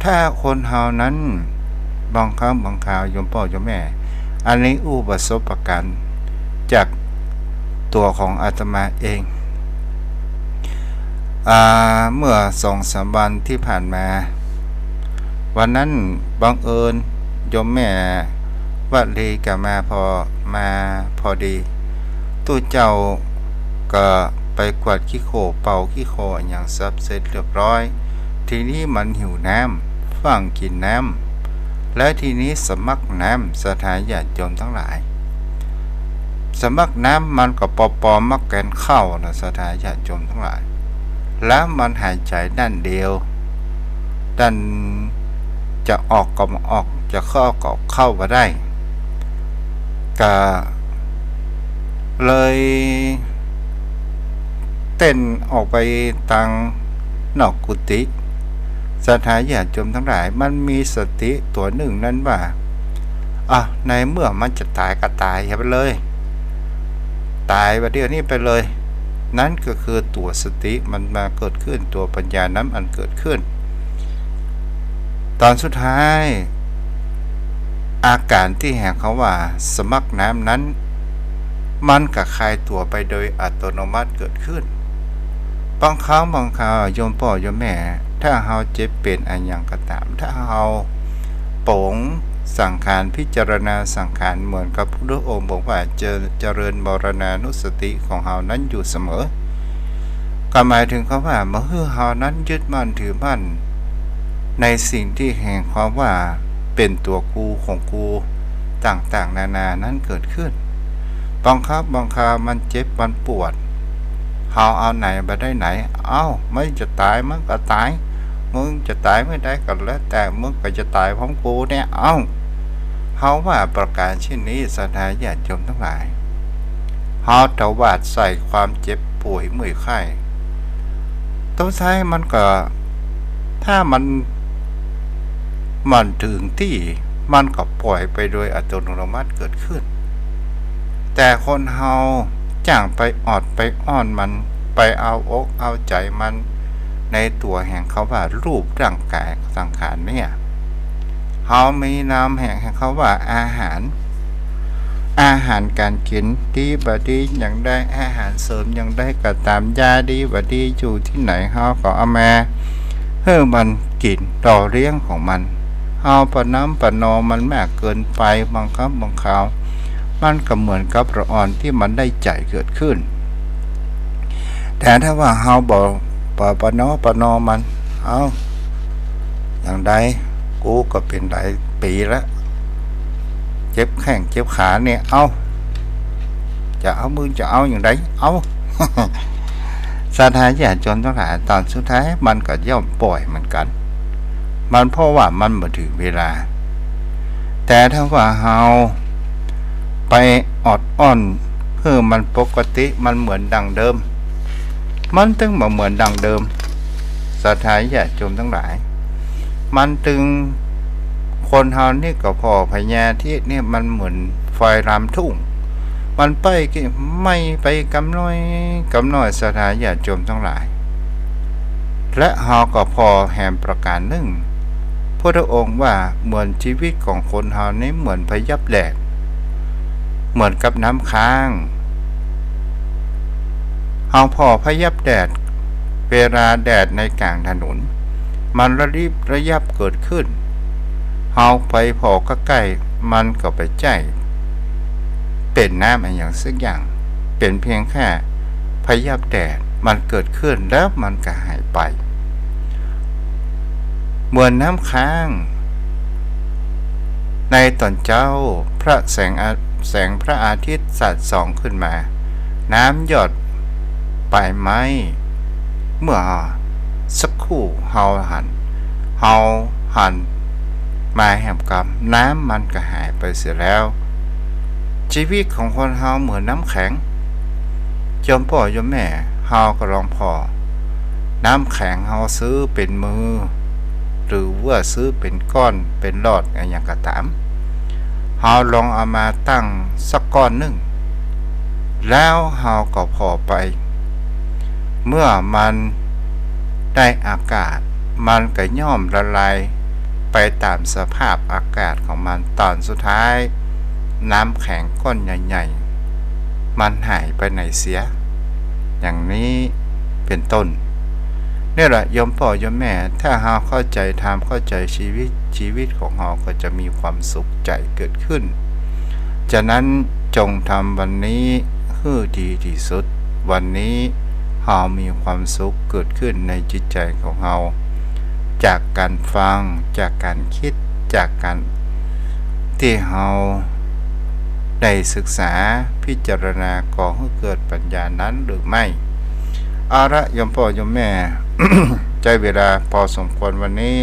ถ้าคนเฮานั้นบางครั้งบางคราว โยมป้อโยมแม่ อันนี้อู้ประสบการณ์จากตั๋วของอาตมาเอง อ่า เมื่อสองสามวันตี้ผ่านมา วันนั้นบังเอิญโยมแม่วลีก็มาพอ มาพอดี ตุ๊เจ้าก็ไปกวาดขี้โคลน เป่าขี้โคลนอะหยังสับเสร็จเรียบร้อย ทีนี้มันหิวน้ำ ฟั่งกิ๋นน้ำ และทีนี้สำลักน้ำ ศรัทธาญาติโยมตังหลาย สำลักน้ำมันก็ปอๆ มักแกนข้าวนะ ศรัทธาญาติโยมตังหลาย แล้วมันหายใจ๋ด้านเดียว ด้านจะออกก็บ่ออก จะเข้าก็เข้าบ่ได้ ก็เลยเต้นออกไปตางนอกกุฏิ ศรัทธาญาติโยมตังหลาย มันมีสติตั๋วนึ่งนั้นว่า อ่ะ ในเมื่อมันจะต๋ายก็ต๋ายไปเลย ต๋ายบ่าเดี่ยวนี้ไปเลย นั้นก็คือตั๋วสติมันมาเกิดขึ้น ตั๋วปัญญานั้นมันเกิดขึ้น ต๋อนสุดท้าย อาก๋ารตี้แห่งกำว่าสำลักน้ำนั้น มันก็คลายตั๋วไปโดยอัตโนมัติเกิดขึ้น บางครั้งบางคราว โยมป้อโยมแม่ ถ้าเฮาเจ็บเป๋นอะหยังก็ต๋าม ถ้าเฮาปรงสังขาร พิจารณาสังขาร เหมือนกับพุทธองค์บอกว่า เจ- เจริญมรณานุสติของเฮานั้นอยู่เสมอ ก็หมายถึงกำว่า บ่หื้อเฮานั้นยึดมั่นถือมั่นในสิ่งตี้แห่งกำว่าเป๋นตั๋วกูของกูต่างๆ นานานั้นเกิดขึ้น บางครั้งบางคราวมันเจ็บมันปวด เฮาเอาไหนบ่ได้ไหน เอ้า มึงจะต๋ายมึงก็ต๋าย มึงจะต๋ายเมื่อใดก็แล้วแต่ มึงก็จะต๋ายพร้อมกูเนี่ย เอ้า เฮาว่าประก๋านเช่นนี้ ศรัทธาญาติโยมตังหลาย เฮาตวาดใส่ความเจ็บป่วยเมื่อยไข้ สุดท้ายมันก็ ถ้ามัน มันเถิงตี้ มันก็ปล่อยไปโดยอัตโนมัติเกิดขึ้น แต่คนเฮาจ้างไปออดไปอ้อนมัน ไปเอาอกเอาใจ๋มัน ในตั๋วแห่งกำว่ารูปร่างก๋ายสังขารเนี่ย เฮามีนามแห่ง แห่งกำว่าอาหาร อาหารก๋านกิ๋นดีบ่าดีอย่างใด อาหารเสริมอย่างใดก็ต๋าม ยาดีบ่าดีอยู่ตี้ไหน เฮาก็เอามาหื้อมันกิ๋นหล่อเลี้ยงของมัน เฮาประน้ำประนอมมันมากเกินไป บางครั้งบางคราว มันก็เหมือนกับละอ่อนตี้มันได้ใจ๋เกิดขึ้น แต่ถ้าว่าเฮาบ่ บ่ประน้อมประนอมมัน เอ้า อย่างใด กูก็เป๋นหลายปี๋ละ เจ็บแข้งเจ็บขาเนี่ย เอ้า จะเอา มึงจะเอาอย่างใด เอ้า ศรัทธาญาติโยมตังหลาย ต๋อนสุดท้ายมันก็ย่อมป่อยเหมือนกั๋น มันเพราะว่ามันบ่เถิงเวลา แต่ถ้าว่าเฮาไปออดอ้อนหื้อมันปกติ มันเหมือนดั้งเดิม มันตึงบ่เหมือนดั้งเดิม ศรัทธาญาติโยมตังหลาย มันตึง คนเฮานี่ก็ผ่อพญาทิตย์นี่มันเหมือนไฟลามทุ่ง มันไปก็ไหม้ไปกำน้อยกำน้อย ศรัทธาญาติโยมตังหลาย และเฮาก็ผ่อแหมประก๋านนึ่ง พุทธองค์ว่าเหมือนจีวิตของคนเฮานี่เหมือนพยับแดด เหมือนกับน้ำค้าง เฮาผ่อพยับแดด เวลาแดดในก๋างถนน มันระยิบระยับเกิดขึ้น เฮาไปผ่อใก้ๆ มันก็บ่ใจ้เป๋นน้ำอะหยังสักอย่าง เป๋นเพียงแค่พยับแดด มันเกิดขึ้นแล้วมันก็หายไป เหมือนน้ำค้าง ในต๋อนเจ๊า พระแสงอา- แสงพระอาทิตย์สาดส่องขึ้นมา น้ำหยดปลายไม้ เมื่อสักครู่เฮาหัน เฮาหันมาแหมกำ น้ำมันก็หายไปเสียแล้ว จีวิตของคนเฮาเหมือนน้ำแข็ง โยมป้อโยมแม่ เฮาก็ลองผ่อ น้ำแข็งเฮาซื้อเป๋นมือ หรือว่าซื้อเป๋นก้อนเป๋นหลอดอะหยังก็ต๋าม เฮาลองเอามาตั้งสักก้อนนึ่ง แล้วเฮาก็ผ่อไป เมื่อมันได้อากาศ มันก็ย่อมละลายไปต๋ามสภาพอากาศของมัน ต๋อนสุดท้าย น้ำแข็งก้อนใหญ่ๆ มันหายไปไหนเสีย อย่างนี้เป๋นต้น เนี่ยแหละโยมป้อโยมแม่ ถ้าเฮาเข้าใจ๋ธรรม เข้าใจ๋จีวิต จีวิตของเฮาก็จะมีความสุขใจ๋เกิดขึ้น ฉะนั้นจงทำวันนี้หื้อดีตี้สุด วันนี้เฮามีความสุขเกิดขึ้นในจิตใจ๋ของเฮา จากก๋านฟัง จากก๋านกึ๊ด จากก๋านตี้เฮาได้ศึกษาพิจารณา ก่อหื้อเกิดปัญญานั้นหรือไม่ เอาละโยมป้อโยมแม่ ใจ๊เวลาพอสมควร วันนี้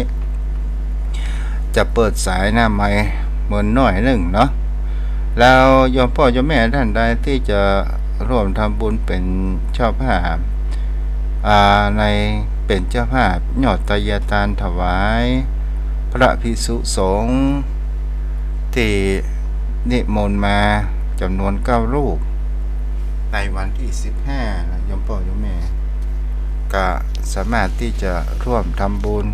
จะเปิดสายหน้าไมค์เมินหน้อยนึ่งเนาะ แล้วโยมป้อโยมแม่ต้านใดตี้จะร่วมทำบุญเป๋นเจ้าภาพ อ่า ในเป๋นเจ้าภาพยอดไตรยตานถวายพระภิกษุสงฆ์ตี้นิมนต์มาจ๋ำนวนเก้ารูป ในวันตี้สิบห้านะ โยมป้อโยมแม่ ก็สามารถตี้จะร่วมทำบุญ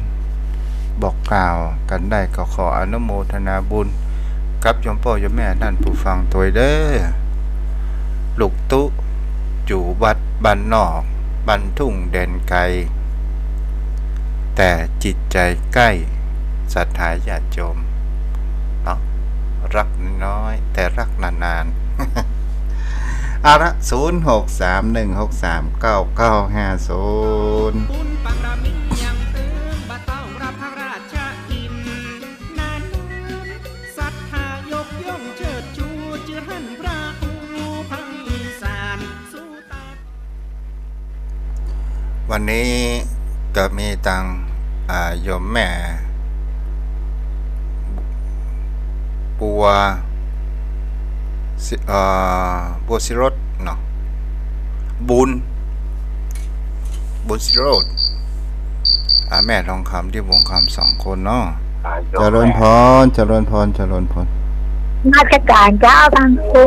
บอกกล่าวกั๋นได้ ก็ขออนุโมทนาบุญกับโยมป้อโยมแม่ต้านผู้ฟังตวยเด้อ ลูกตุ๊ อยู่วัดบ้านนอก บ้านทุ่งแดนไกล แต่จิตใจ๋ใก้ ศรัทธาญาติโยมเนาะ รักน้อยๆ แต่รักนานๆ เอาละ ศูนย์หกสามหนึ่งหกสามเก้าเก้าห้าศูนย์ บุญบารมียังตึง บ่ต้องรับพระราชกิจ นานนาน ศรัทธายกย่องเชิดชู จื้อหั้นพระครูภัยสาร วันนี้ก็มีตัง อ่า โยมแม่ บัวสิ- เอ่อ บัวสิรดเนาะ บุญ บุญสิโรจน์ อ่า แม่ทองคำ ที่วงคำ สองคนเนาะ เจริญพร เจริญพร เจริญพร นมัสการเจ้าพระครู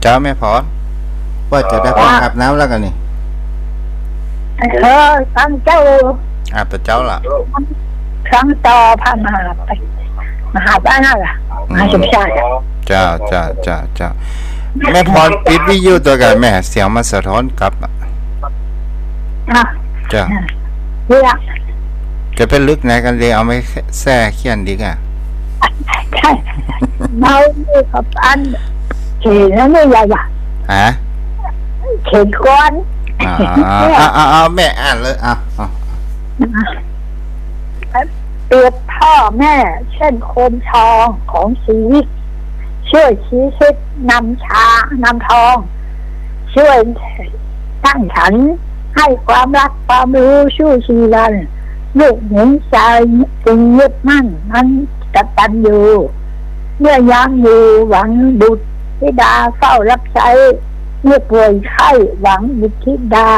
เจ้าแม่พร ว่าจะได้ เจ้า อาบน้ำแล้วกั๋นนี่ เออ ฟังเจ้า อาบแต่เจ๊าละ ฟังต่อพระมหาไป มหาบ้านนั่นล่ะ อืม มหาสมชาติอะ เจ้า เจ้า เจ้า เจ้า แม่พรปิดวิทยุตวยกั๋นแม่ เสียงมันสะท้อนกลับอะ อ่ะ เจ้า เนี่ย จะไปลึกไหนกั๋นดี เอาไว้แซ่เขี้ยนดีกว่า ใช่ เมานี่ก็อันเขียนแล้วนี่ใหญ่อะ ฮะ เขียนก่อน อ๋อ เนี่ย เอา เอา เอา แม่อ่านเลย เอา เอา เปรียบพ่อแม่เช่นโคมทองของชีวิต ช่วยชี้ทิศนำทาง นำทอง ช่วยตั้งฉัน ให้ความรักความรู้ชูชีวัน ลูกหนุนใจจึงยึดมั่น มันกตัญญู เมื่อยามอยู่หวังบุตรธิดาเฝ้ารับใช้ เมื่อป่วยไข้หวังบุตรธิดา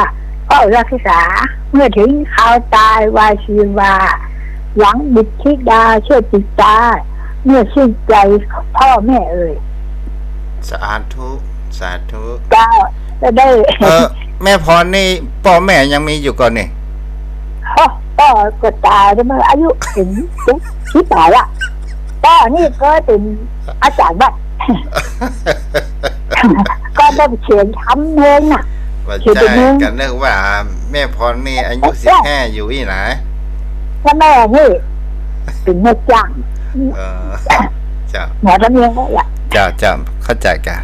เฝ้ารักษา เมื่อถึงคราวตายวาชีวา หวังบุตรธิดาช่วยติดตา เมื่อสิ้นใจพ่อแม่เอ่ย สาธุ สาธุ เจ้า จะได้ เออ แม่พรนี่ป้อแม่ยังมีอยู่ก่อนี่ โอ้ ป้อก็ต๋ายแล้ว มันอายุเห็นสิบป๋ายละ ป้อนี่ก็เป๋นอาจ๋ารย์วัด ก็ได้เขียนทำเพลงน่ะ บ่ใจ้ เขียนเป๋นเพลง ก็นึกว่าแม่พรนี่อายุสิบห้าอยู่อี้ไหน แล้วแม่นี่เป๋นแม่จ้าง เออ เจ้า หมอทำเองก็ละ เจ้า เจ้า เข้าใจ๋ก่ะ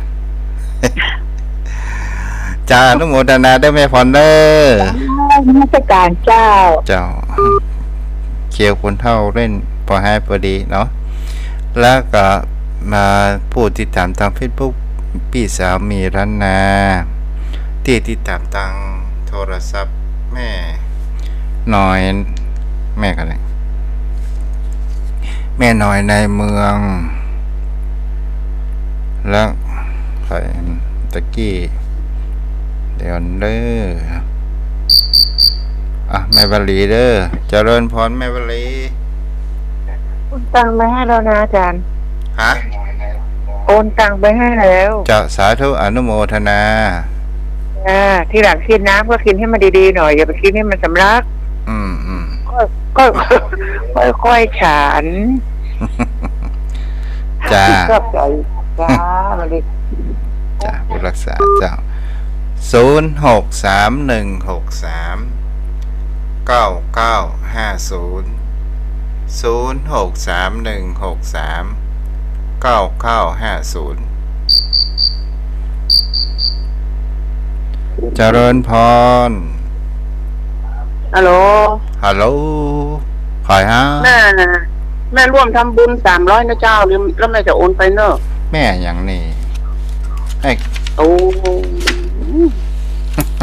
จ้า อนุโมทนาเด้อแม่พรเด้อ นมัสการเจ้า เจ้า เคียวคนเฒ่าเล่นปอฮ้ายปอดีเนาะ แล้วก็มาผู้ติดต๋ามตางเฟซบุ๊ก ปี้สาวมีล้านนา ตี้ติดต๋ามตางโทรศัพท์แม่น้อย แม่ก็ได้ แม่น้อยในเมือง แล้วใผตะกี้ เดี๋ยวเด้อ อ่ะ แม่วลีเด้อ เจริญพรแม่วลี โอนตังค์ไปให้แล้วนะอาจ๋ารย์ ฮะ โอนตังค์ไปให้แล้ว เจ้า สาธุ อนุโมทนา อ่า ทีหลังกินน้ำก็กินให้มันดีๆหน่อย อย่าไปกินให้มันสำลัก อืม อืม ค่อย ค่อย ค่อยๆฉัน จ้า ขอบใจ๋ จ้า มาเลย จ้า ผู้รักษาเจ้า ศูนย์หกสามหนึ่งหกสามเก้าเก้าห้าศูนย์ ศูนย์หกสามหนึ่งหกสามเก้าเก้าห้าศูนย์ เจริญพร ฮัลโหล ฮัลโหล ใผฮะ แม่ แม่ร่วมทำบุญสามร้อยนะเจ้า แล้วแม่จะโอนไปเนอะ แม่หยังนี่ เอ้ย โอ้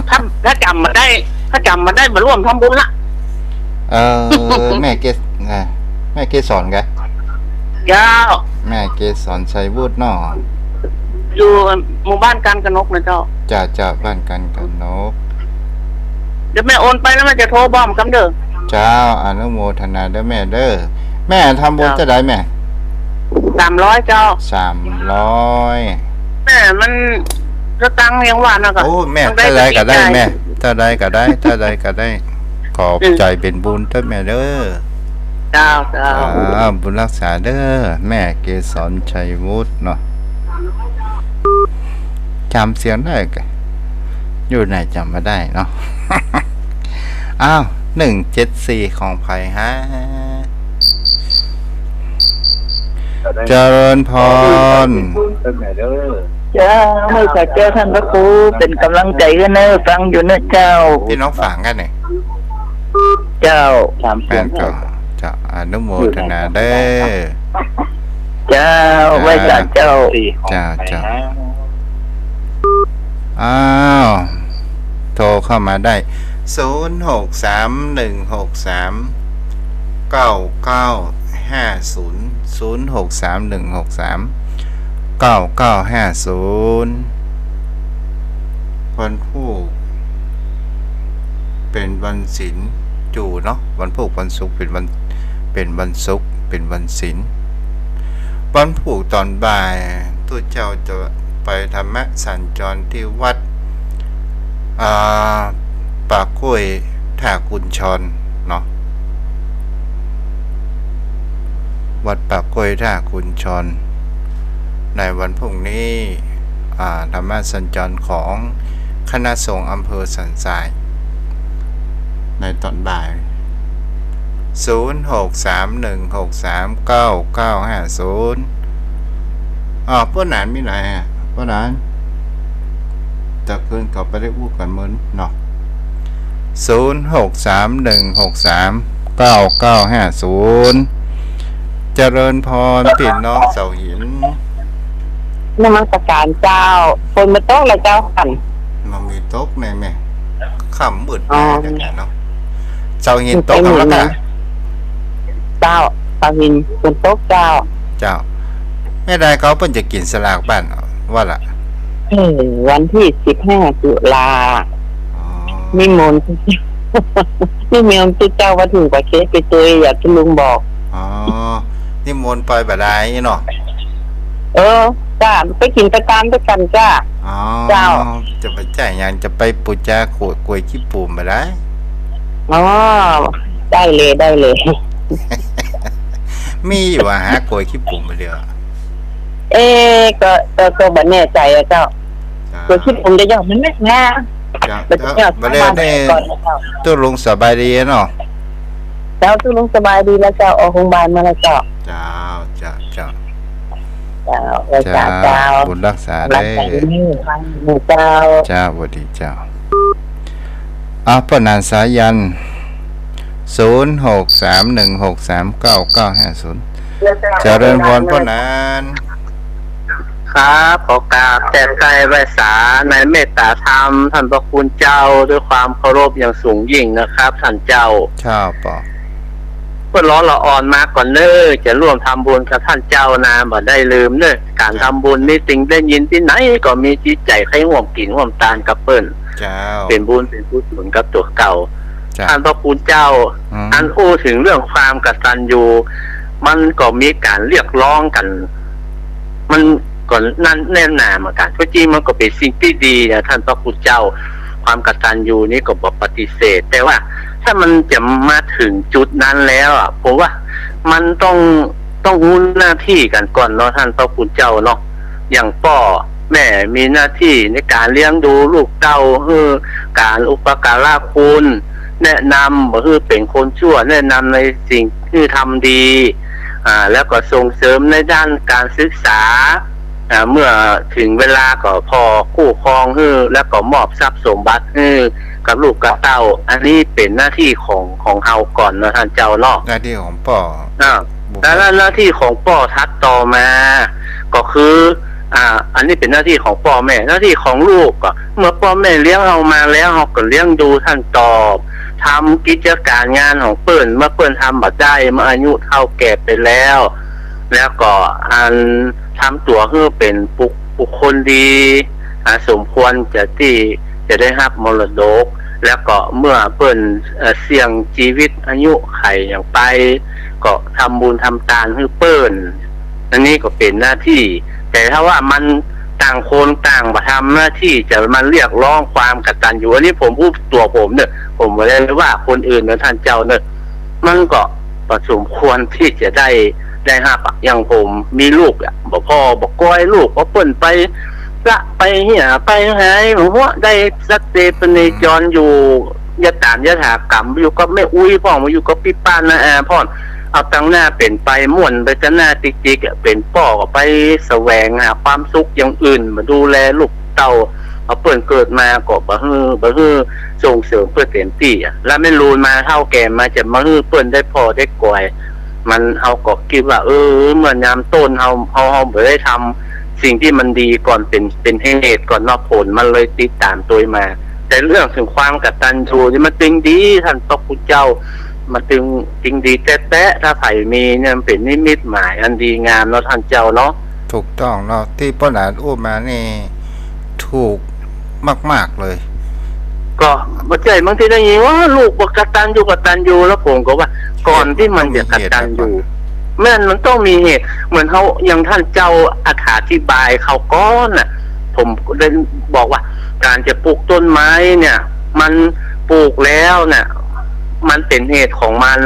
ถ้า ถ้าจ๋ำบ่ได้ ถ้าจ๋ำบ่ได้ มาร่วมทำบุญละ เออ แม่เกส- เอ่อ แม่เกสรกะ เจ้า แม่เกสรชัยวุฒิเนาะ อยู่หมู่บ้านการกนกนะเจ้า จ้า จ้า บ้านการกนก เดี๋ยวแม่โอนไปแล้วแม่จะโทรบอกกำเด้อ เจ้า อนุโมทนาเด้อแม่เด้อ แม่ทำบุญ เจ้า เต้าใดแม่ สามร้อยเจ้า สามร้อย แม่มันสตังค์ยังว่านะกะ โอ้ แม่ เต้าใดก็ได้แม่ เต้าใดก็ได้ เต้าใดก็ได้ ขอบใจ๋เป๋นบุญเต้าแม่เด้อ เจ้า เจ้า อ่า บุญรักษาเด้อ แม่เกสรชัยวุฒิเนาะ จ๋ำเสียงได้กะ อยู่ไหนจ๋ำบ่ได้เนาะ อ้าว หนึ่งเจ็ดสี่ ของใผฮะ เจริญพร เจ้า ไหว้สาเจ้าต้านพระครู เป๋นก๋ำลังใจ๋หื้อเน่อ ฟังอยู่เน่อเจ้า ปี้น้องฝางกั๋นเนี่ย เจ้า แม่นก่อ เจ้า อนุโมทนาเด้อ เจ้า ไหว้สาเจ้า เจ้า เจ้า อ้าว โทรเข้ามาได้ ศูนย์หกสามหนึ่งหกสามเก้าเก้าห้าศูนย์ ศูนย์หกสามหนึ่งหกสามเก้าเก้าห้าศูนย์ วันพูกเป๋นวันศีล จู๋เนาะ วันพูกวันศุกร์เป๋นวัน เป๋นวันศุกร์ เป๋นวันศีล วันพูกต๋อนบ่าย ตุ๊เจ้าจะไปธรรมสัญจรที่วัด อ่า ป่ากล้วยท่ากุญชรเนาะ วัดป่ากล้วยท่ากุญชร ในวันพรุ่งนี้ อ่า ธรรมสัญจรของคณะสงฆ์อำเภอสันทราย ในต๋อนบ่าย ศูนย์ หก สาม หนึ่ง หก สาม เก้า เก้า ห้า ศูนย์ อ้อ ป้อหนานมีไหนฮะ ป้อหนาน ตะเกินเขาไปได้อู้กั๋นเมินเนาะ ศูนย์ หก สาม หนึ่ง หก สาม เก้า เก้า ห้า ศูนย์ เจริญพร พี่น้องเสาหิน นมัสการเจ้า ฝนบ่ตกละเจ้า บ่มีตกแน่แม่ ค่ำมืด อ๋อ แน่เนาะ เสาหินตก บ่มี กำลังกะ เจ้า เสาหินฝนตกเจ้า เจ้า แม่ดายเขาเปิ้นจะกิ๋นสลากบ้านว่าละ เออ วันตี้สิบห้าตุลา อ๋อ นิมนต์ นิมนต์เจ้าว่าถึงประเทศไปตวย อย่างตี้ลุงบอก อ๋อ นิมนต์ไปบ่ได้เนาะ เออ จ้า ไปกิ๋นไปตามตวยกั๋นจ้า อ๋อ เจ้า จะไปจ่ายหยัง จะไปปู๋จาก๋วย ก๋วยขี้ปู๋บ่ได้ อ๋อ ได้เลย ได้เลย มีอยู่อะฮะ ก๋วยขี้ปู๋บ่เดียว เอ๊ะ ก็ ก็ ก็บ่แน่ใจ๋อะเจ้า อ่า ก๋วยขี้ปู๋จะยอดมันนักหนา เจ้า บ่จะยอด เจ้า บ่ได้ ทางบ้าน นี่ ก่อนนะเจ้า ตุ๊ลุงสบายดีเนาะ เจ้า ตุ๊ลุงสบายดีแล้วเจ้า ออกโฮงบาลมาแล้วเจ้า เจ้า เจ้า เจ้า เจ้า เจ้า เจ้า บุญฮักษา ฮักษา เด้อ เด้อ เจ้า เจ้า สวัสดีเจ้า อ่ะ ป้อหนานสายัณ ศูนย์ หก สาม หนึ่ง หก สาม เก้า เก้า ห้า ศูนย์ เจริญพรป้อหนาน ครับ ขอกราบแตะไต้ไหว้สาในเมตตาธรรม ต้านพระคุณเจ้า ด้วยความเคารพอย่างสูงยิ่งนะครับ ต้านเจ้า เจ้าป้อ เปิ้นรอละอ่อนมาก่อนเน่อ จะร่วมทำบุญกับต้านเจ้านา บ่ได้ลืมเน่อ ก๋าน ครับ ทำบุญนี่ติงได้ยินตี้ไหนก็มีจิตใจ๋ใค่ร่วมกิ๋นร่วมตานกับเปิ้น เจ้า เป๋นบุญเป๋นกุศลกับตั๋วเก่า เจ้า ต้านพระคุณเจ้า อืม อันอู้เถิงเรื่องความกตัญญู มันก็มีก๋านเรียกร้องกั๋น มันก็นั่นแน่นหนาเหมือนกั๋น ก็จริงมันก็เป๋นสิ่งตี้ดีนะ ต้านพระคุณเจ้า ความกตัญญูนี่ก็บ่ปฏิเสธ แต่ว่าถ้ามันจะมาเถิงจุดนั้นแล้วอะ ผมว่ามันต้อง ต้องฮู้หน้าตี้กั๋นก่อนเนาะ ต้านพระคุณเจ้าเนาะ อย่างป้อแม่มีหน้าตี้ในก๋านเลี้ยงดูลูกเต้า หื้อก๋านอุปการะคุณ แนะนำบ่หื้อเป๋นคนชั่ว แนะนำในสิ่งหื้อทำดี อ่า แล้วก็ส่งเสริมในด้านก๋านศึกษา อ่า เมื่อเถิงเวลาก็ผ่อคู่ครองหื้อ แล้วก็มอบทรัพย์สมบัติหื้อกับลูกกับเต้า อันนี้เป๋นหน้าตี้ของ ของเฮาก่อนเนาะ ต้านเจ้าเนาะ หน้าตี้ของป้อ อ่า บุคคล แล้วหน้าตี้ของป้อถัดต่อมา ก็คือ อ่า อันนี้เป๋นหน้าตี้ของป้อแม่ หน้าตี้ของลูกก็ เมื่อป้อแม่เลี้ยงเฮามาแล้ว เฮาก็เลี้ยงดูต้านตอบ ทำกิจก๋านงานของเปิ้น เมื่อเปิ้นทำบ่ได้ เมื่ออายุเฒ่าแก่ไปแล้ว แล้วก็อันทำตั๋วหื้อเป๋นบุค บุคคลดี อ่า สมควรจะตี้จะได้ฮับมรดก แล้วก็เมื่อเปิ้น เอ่อ เสี่ยงจีวิตอายุขัยหยังไป ก็ทำบุญทำตานหื้อเปิ้น อันนี้ก็เป๋นหน้าตี้ แต่ถ้าว่ามันต่างคนต่างบ่ทำหน้าตี้ จะมาเรียกร้องความกตัญญู อันนี้ผมพูดตั๋วผมเน่อ ผมบ่ได้ว่าคนอื่นเน่อ ต้านเจ้าเน่อ มันก็บ่สมควรตี้จะได้ ได้ฮับอะ อย่างผมมีลูกอะ บ่ผ่อบ่กอยลูก เพราะเปิ้นไปละไปเหียไปหาย บ่ฮู้ได้สักเต พเนจรอยู่ ยะต๋ามยะถากรรม อยู่กับแม่อุ๊ยพ่อง อยู่กับปี้ป้าน้าอาพ่อง เอาตังหน้าเป๋นไป ม่วนไปตังหน้าจิกๆ อะ เป๋นป้อก็ไปแสวงหาความสุขอย่างอื่น มาดูแลลูกเต้า เอาเปิ้นเกิดมาก็บ่หื้อ บ่หื้อส่งเสริมเปิ้นเต็มตี้อะ แล้วแม่ลูนมาเฒ่าแก่มาจะมาหื้อเปิ้นได้ผ่อได้กอย มัน เฮาก็กึ๊ดว่า เออ เมื่อยามต้นเฮา เฮา เฮาบ่ได้ทำสิ่งตี้มันดีก่อน เป๋น เป๋นเหตุก่อนเนาะ ผลมันเลยติดต๋ามตวยมา แต่เรื่องเถิงความกตัญญูนี่มันจึงดี ต้านพระคุณเจ้า มันจึง จึงดีแต๊ๆ ถ้าใผมีเนี่ย มันเป๋นนิมิตหมายอันดีงามเนาะ ต้านเจ้าเนาะ ถูกต้องเนาะ ตี้ป้อหนานอู้มานี่ ถูกมากๆ เลย ก็บ่ใจ้ บางทีได้ยินว่าลูกบ่กตัญญูกตัญญู แล้วผมก็ว่า ก่อนตี้มันจะกตัญญู แม่น มันต้องมีเหตุ เหมือนเฮา อย่างต้านเจ้าอธิบายคราวก่อนน่ะ ผมได้บอกว่า ก๋านจะปลูกต้นไม้เนี่ย มันปลูกแล้วเนี่ย มันเป๋นเหตุของมัน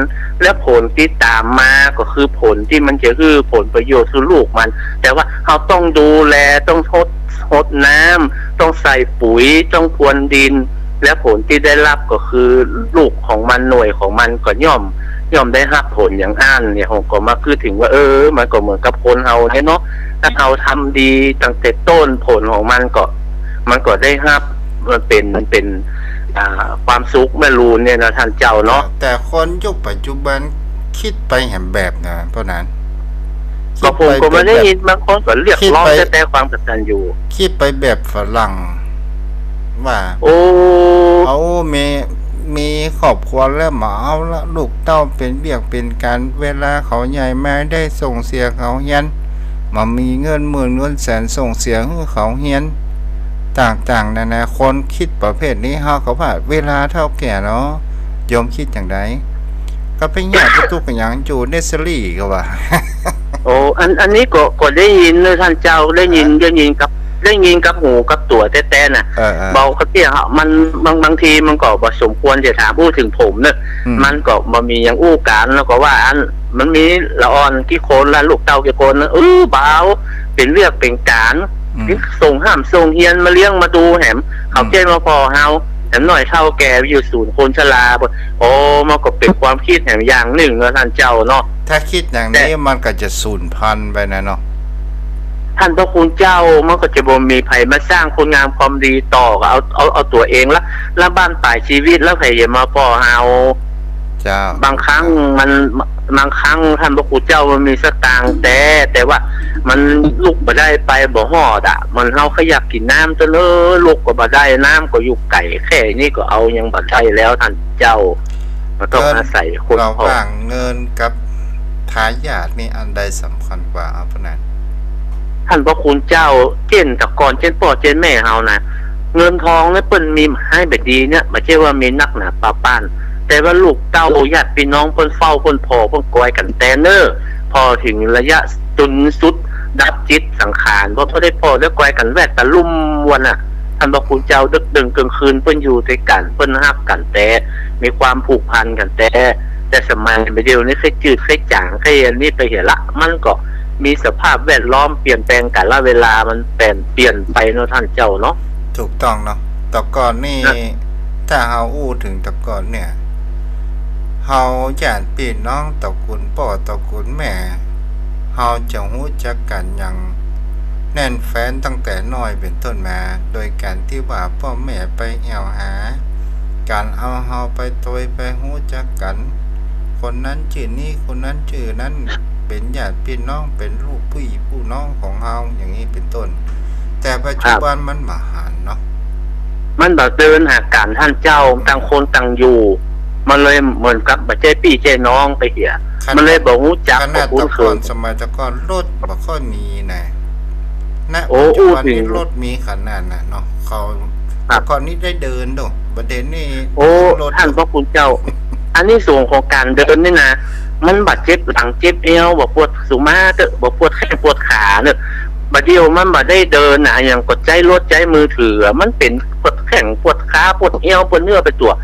และผลตี้ต๋ามมาก็คือผลตี้มันจะหื้อผลประโยชน์หื้อลูกมัน แต่ว่าเฮาต้องดูแล ต้องฮด ฮดน้ำ ต้องใส่ปุ๋ย ต้องพรวนดิน และผลตี้ได้ฮับก็คือลูกของมัน หน่วยของมันก็ย่อม ย่อมได้ฮับผลอย่างอั้นเนี่ย ผมก็มาคิดถึงว่า เออ มันก็เหมือนกับคนเฮาเนี่ยเนาะ ถ้าเฮาทำดีตั้งแต่ต้น ผลของมันก็ มันก็ได้ฮับ มันเป๋น มันเป๋น อ่า ความสุขแม่ลูนเนี่ยนะท่านเจ้าเนาะ แต่ แต่คนยุคปัจจุบันกึ๊ดไปแหมแบบนั้น เพราะนั้น ก็ผมก็มาได้ยินบางคนก็เรียกร้อง กึ๊ดไป แต่ แต่ความกตัญญู กึ๊ดไปแบบฝรั่ง ว่า โอ้ เอา มี มีครอบครัวแล้วบ่เอาละ ลูกเต้าเป๋นเวียกเป๋นก๋าน เวลาเขาใหญ่มาได้ส่งเสียเขาเฮียน บ่มีเงินหมื่นเงินแสนส่งเสียหื้อเขาเฮียน ต่างๆ นานา คนกึ๊ดประเภทนี้ เฮาก็ว่าเวลาเฒ่าแก่เนาะ โยมกึ๊ดจั่งใด ก็ไปยากไปตุ๊กข์หยัง อยู่เนอร์เซอรี่ก็ว่า โอ้ อัน อันนี้ก็ ก็ได้ยินเนาะท่านเจ้า ได้ยิน อ่า ได้ยินกับ ได้ยินกับหูกับตั๋วแต๊ๆ น่ะ เออๆ เบาเขาเตี้ย มัน บาง บางทีมันก็บ่สมควรจะถามอู้เถิงผมเนาะ อืม มันก็บ่มีหยังอู้กั๋น แล้วก็ว่าอัน มันมีละอ่อนกี่คนละ ลูกเต้ากี่คนนะ เออ บ่าว เป๋นเวียกเป๋นก๋าน อืม ส่งห้ำส่งเฮียนมาเลี้ยงมาดูแหม เขา อืม เจ้ามาผ่อเฮา แหมหน้อยเฒ่าแก่อยู่ศูนย์คนชรา โอ้ มันก็เป๋นความกึ๊ดแหมอย่างนึ่งเนาะท่านเจ้าเนาะ ถ้ากึ๊ดอย่างนี้ แต่ มันก็จะสูญพันธุ์ไปนะเนาะ ท่านพระคุณเจ้า มันก็จะบ่มีใผมาสร้างคุณงามความดีต่อ เอา เอา เอาตั๋วเองละ ละบั้นป๋ายจีวิต แล้วใผจะมาผ่อเฮา เจ้า บางครั้งมัน บางครั้งท่านพระคุณเจ้ามันมีสตางค์แต๊ แต่ว่ามันลุกบ่ได้ไปบ่ฮอดอะ เหมือนเฮาใค่อยากกิ๋นน้ำเต้าเน้อ ลุกก็บ่ได้ น้ำก็อยู่ไก๋ แค่นี้ก็เอายังบ่ได้แล้วท่านเจ้า มันต้อง เงิน อาศัยคน ระหว่างเงินกับทายาทนี่อันใดสำคัญกว่า เอาปะนั้น ท่านพระคุณเจ้า เจ้นแต่ก่อน เจ้นป้อเจ้นแม่เฮานะ เงินทองเนี่ยเปิ้นมีมาหื้อบ่ดีเนี่ย บ่ใจ้ว่ามีนักหนาปาป้าน แต่ว่าลูกเต้าญาติปี้น้องเปิ้นเฝ้าเปิ้นผ่อเปิ้นกอยกั๋นแต๊เน้อ ผ่อเถิงระยะจุนสุดดับจิตสังขาร บ่ บ่ได้ผ่อได้กอยกั๋นแวดตะลุ่มวันน่ะ ท่านพระคุณเจ้า ดึกดื่นกลางคืนเปิ้นอยู่ตวยกั๋น เปิ้นฮักกั๋นแต๊ มีความผูกพันกั๋นแต๊ แต่สมัยบ่าเดี่ยวนี้ใค่จืดใค่จ๋างใค่อันนี้ไปเหียละ มันก็มีสภาพแวดล้อมเปลี่ยนแปลง กาลเวลามันแปรเปลี่ยนไปเนาะท่านเจ้าเนาะ ถูกต้องเนาะ แต่ก่อนนี่ นะ ถ้าเฮาอู้เถิงแต่ก่อนเนี่ย เฮาญาติปี้น้องตระกูลป้อตระกูลแม่ เฮาจะฮู้จักกั๋นอย่างแน่นแฟ้นตั้งแต่น้อยเป๋นต้นมา โดยก๋านตี้ว่าป้อแม่ไปแอ่วหา ก๋านเอาเฮาไปตวยไปฮู้จักกั๋น คนนั้นจื้อนี้ คนนั้นจื้อนั้น เป๋นญาติปี้น้อง เป๋นลูกปี้ผู้น้องของเฮา อย่างนี้เป๋นต้น แต่ปัจจุบัน ครับ มันบ่หันเนาะ มันบ่เดินหากั๋นท่านเจ้า อืม ต่างคนต่างอยู่ มันเลยเหมือนกับบ่ใจ้ปี้ใจ้น้องไปเหีย ขนาด มันเลยบ่ฮู้จัก ขนาด บ่คุ้นเคย แต่ก่อน สมัยแต่ก่อนรถบ่ค่อยมีนะ ณ โอ้ ปัจจุบันนี้ อู้เถิง รถมีขนาดนั้นเนาะ เขา ครับ แต่ก่อนนี้ได้เดินโด บ่าเดี่ยวนี้ โอ้ รถ ท่านพระคุณเจ้า อานิสงส์ของก๋านเดินนี่นะ มันบ่เจ็บหลังเจ็บเอว บ่ปวดสุมาเต๊อะ บ่ปวดแข้งปวดขาเต๊อะ บ่าเดี่ยวมันบ่ได้เดินนะ อะหยังก็ใจ๊รถใจ๊มือถือ มันเป๋นปวดแข้งปวดขาปวดเอวปวดเนื้อไปตั๋ว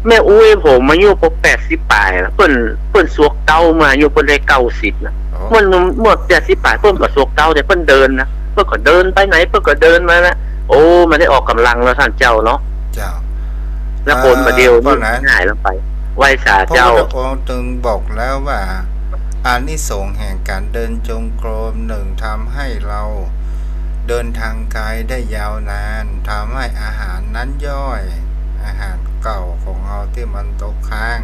แม่อุ๊ยผมอายุปอแปดสิบป๋ายแล้ว เปิ้น เปิ้นสวกเก๊าเมื่ออายุเปิ้นได้เก้าสิบนะ อ๋อ เมื่อ เมื่อแปดสิบป๋ายเปิ้นบ่สวกเก๊า แต่เปิ้นเดินนะ เปิ้นก็เดินไปไหนเปิ้นก็เดินมานะ โอ้ มันได้ออกก๋ำลังแล้วท่านเจ้าเนาะ เจ้า แล้วคนบ่าเดี่ยวนี้ เอ่อ เพราะนั้น หายลงไป ไหว้สาเจ้า พระพุทธองค์จึงบอกแล้วว่า อานิสงส์แห่งการเดินจงกรม หนึ่ง ทำให้เราเดินทางไกลได้ยาวนาน ทำให้อาหารนั้นย่อย อาหารเก่าของเราที่มันตกค้าง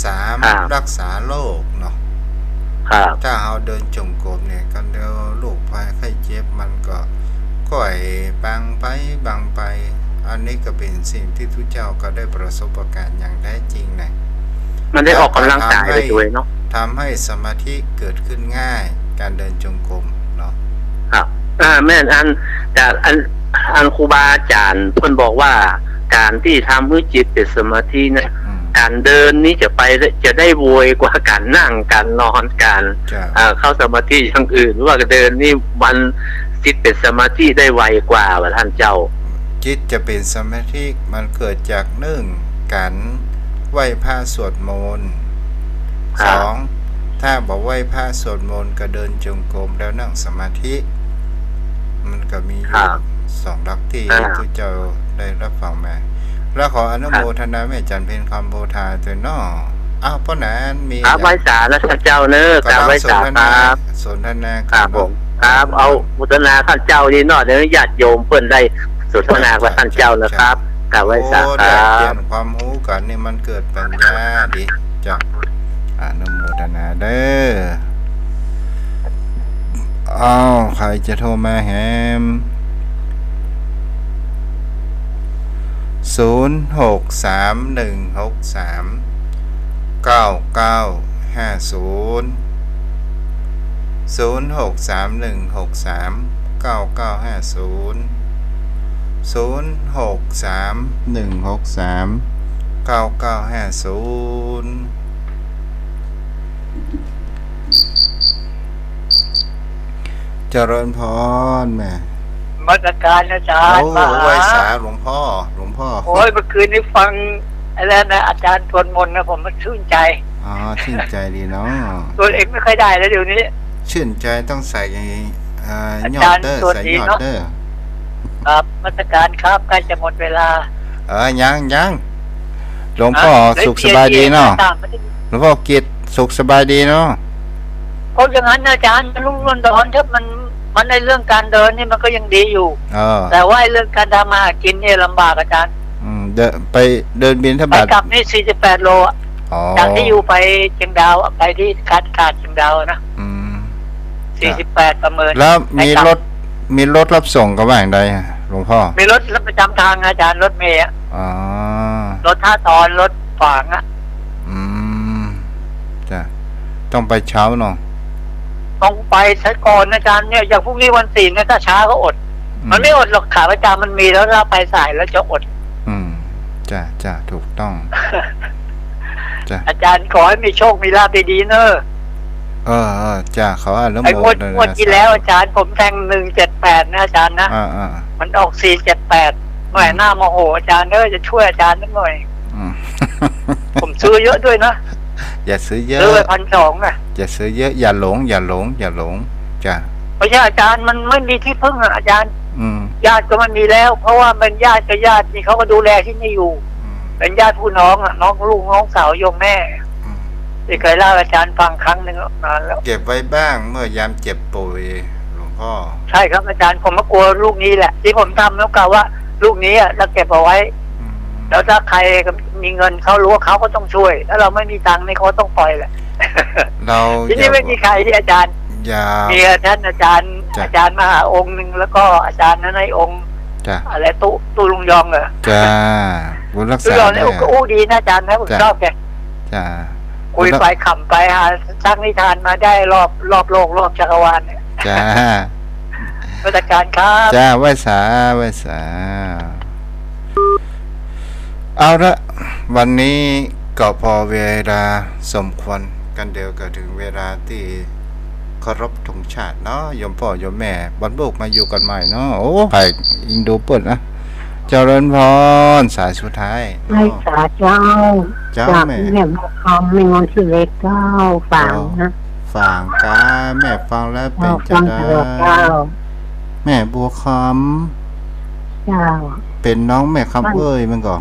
สาม ครับ รักษาโรคเนาะ ครับ ถ้าเราเดินจงกรมเนี่ย คันเดียวโรคภัยไข้เจ็บมันก็ค่อยบางไป บางไป อันนี้ก็เป็นสิ่งที่ตุ๊เจ้าก็ได้ประสบการณ์อย่างแท้จริงนะ มันได้ออกกำลังกายไปด้วยเนาะ แล้วก็ทำให้ ทำให้สมาธิเกิดขึ้นง่าย การเดินจงกรมเนาะ ครับ อ่า แม่น อัน แต่อัน อันครูบาอาจ๋ารย์เปิ้นบอกว่า การตี้ทำหื้อจิตเป๋นสมาธิเนี่ย อืม การเดินนี้จะไป จะได้ไวกว่าการนั่ง การนอน การ ครับ อ่า เข้าสมาธิอย่างอื่น ว่าเดินนี่มันจิตเป๋นสมาธิได้ไวกว่า ว่าท่านเจ้า จิตจะเป๋นสมาธิ มันเกิดจาก หนึ่ง การไหว้พระสวดมนต์ ครับ สอง ถ้าบ่ไหว้พระสวดมนต์กับเดินจงกรมแล้วนั่งสมาธิ มันก็มีอยู่ ครับ สองหลักตี้ อ่า ตุ๊เจ้าได้รับฟังมา แล้วขออนุโมทนา ครับ แม่จันเพ็ญคำโพธาตวยเนาะ อ้าว ป้อหนานมี ครับ อะ ไหว้สานะต้านเจ้าเนอะ ครับ ไหว้สาครับ สนทนา ครับผม ครับ เอาสนทนากับญาติโยมเปิ้นได้สนทนากับต้านเจ้านะครับ ครับ ไหว้สาครับ โอ้ ได้เปลี่ยนความฮู้กั๋นนี่มันเกิดปัญญาดี เจ้า อนุโมทนาเด้อ อ้าว ใผจะโทรมาแหม ศูนย์หกสามหนึ่งหกสามเก้าเก้าห้าศูนย์ ศูนย์หกสามหนึ่งหกสามเก้าเก้าห้าศูนย์ ศูนย์หกสามหนึ่งหกสามเก้าเก้าห้าศูนย์ เจริญพรแม่ นมัสการอาจารย์ โอ้ มาหา ไหว้สาหลวงพ่อ หลวงพ่อ โอ้ย เมื่อคืนนี้ฟังไอ้นั่นนะ อาจารย์สวดมนต์นะ ผมมันชื่นใจ อ๋อ ชื่นใจดีเนาะ ตัวเองไม่ค่อยได้แล้วเดี๋ยวนี้ ชื่นใจต้องใส่ เอ่อ อาจารย์ ยอดเด้อ สวดดีเนาะ ใส่ยอดเด้อ ครับ นมัสการครับ ใกล้จะหมดเวลา เออ ยัง ยัง หลวงพ่อ ฮะ สุขสบายดีเนาะ เฮ้ย เดี๋ยว เดี๋ยว เดี๋ยว หลวงพ่อกิตติ์สุขสบายดีเนาะ ก็อย่างนั้นนะอาจารย์ มันรุ่มมันร้อนครับ มัน มันในเรื่องการเดินนี่มันก็ยังดีอยู่ เออ แต่ว่าไอ้เรื่องการทำมาหากินเนี่ยลำบากอาจารย์ อืม เดิน ไปเดินบิณฑบาต ไปกลับนี่สี่สิบแปดโลอะ อ๋อ จากที่อยู่ไปเชียงดาวอะ ไปที่กาด กาดเชียงดาวอะนะ อืม สี่สิบแปด ประเมิน แล้วมี ไปกลับ รถ มีรถรับส่งก็ว่าอย่างใดอะหลวงพ่อ มีรถประจำทางอาจารย์ รถเมล์อะ อ๋อ รถห้าตอน รถฝางอะ อืม จ้ะ ต้องไปเช้าเนาะ ต้องไปซะก่อนอาจารย์เนี่ย อย่างพรุ่งนี้วันศีลเนี่ย ถ้าช้าก็อด อืม มันไม่อดหรอก ขาประจำมันมีแล้ว ถ้าไปสายแล้วจะอด อืม จ้ะ จ้ะ ถูกต้อง จ้ะ อาจารย์ขอให้มีโชคมีลาภดีๆเนอะ เออ เออ จ้ะ ขออนุโมทนา ไอ้งวด งวดที่แล้ว สาธุ อาจารย์ ผมแทงหนึ่งเจ็ดแปดนะอาจารย์นะ อ่า อ่า มันออกสี่เจ็ดแปด แหม อืม น่าโมโหอาจารย์เอ้ย จะช่วยอาจารย์สักหน่อย อืม ผมซื้อเยอะด้วยนะ อย่าซื้อเยอะ ซื้อไปพันสองนะ อย่าซื้อเยอะ อย่าหลง อย่าหลง อย่าหลง จ้ะ ไม่ใช่อาจารย์ มันไม่มีที่พึ่งอะอาจารย์ อืม ญาติก็ไม่มีแล้ว เพราะว่าเป็นญาติกับญาตินี่เขาก็ดูแลที่นี่อยู่ อืม เป็นญาติผู้น้องอะ น้องลูกน้องสาวโยมแม่ อืม ที่เคยเล่าให้อาจารย์ฟังครั้งหนึ่งนานแล้ว เก็บไว้บ้างเมื่อยามเจ็บป่วย หลวงพ่อ ใช่ครับอาจารย์ ผมก็กลัวลูกนี้แหละ ที่ผมทำแล้วกะว่าลูกนี้อะ เราเก็บเอาไว้ อืม แล้วถ้าใครมีเงินเข้ารั้วเขาก็ต้องช่วย ถ้าเราไม่มีตังค์นี่เขาก็ต้องปล่อยแหละ เรา ที่นี่ อย่า ไม่มีใครที่อาจารย์ อย่า มีท่านอาจารย์ จ้ะ อาจารย์มหาองค์หนึ่ง แล้วก็อาจารย์นันไอองค์ จ้ะ อะไร ตู้ ตู้ลุงยองเหรอ จ้ะ บุญรักษา ตู้ลุงยองเนี่ย เนี่ย ก็อู้ดีนะอาจารย์นะ ผม จ้ะ ชอบแก จ้ะ คุยไปขำไป หาสร้างนิทานมาได้รอบ รอบโลก รอบจักรวาลเนี่ย จ้ะ นมัสการครับ จ้ะ ไหว้สา ไหว้สา เอาละ วันนี้ก็พอเวลาสมควรกั๋น เดี๋ยวก็เถิงเวลาตี้เคารพธงชาติเนาะ โยมป้อโยมแม่ วันพูกมาอยู่กั๋นใหม่เนาะ โอ้ ใผอิงดูเปิ้นนะ เจริญพร สายสุดท้ายเนาะ ไหว้สาเจ้า เจ้า จาก แม่ แม่บัวคำ แม่นวลสุเล็กเจ้า ฝางนะ เจ้า ฝางกา แม่ฟังแล้วเป๋นจาใด ฟังตลอดเจ้า แม่บัวคำ เจ้า เป๋นน้องแม่คำเอย มันก็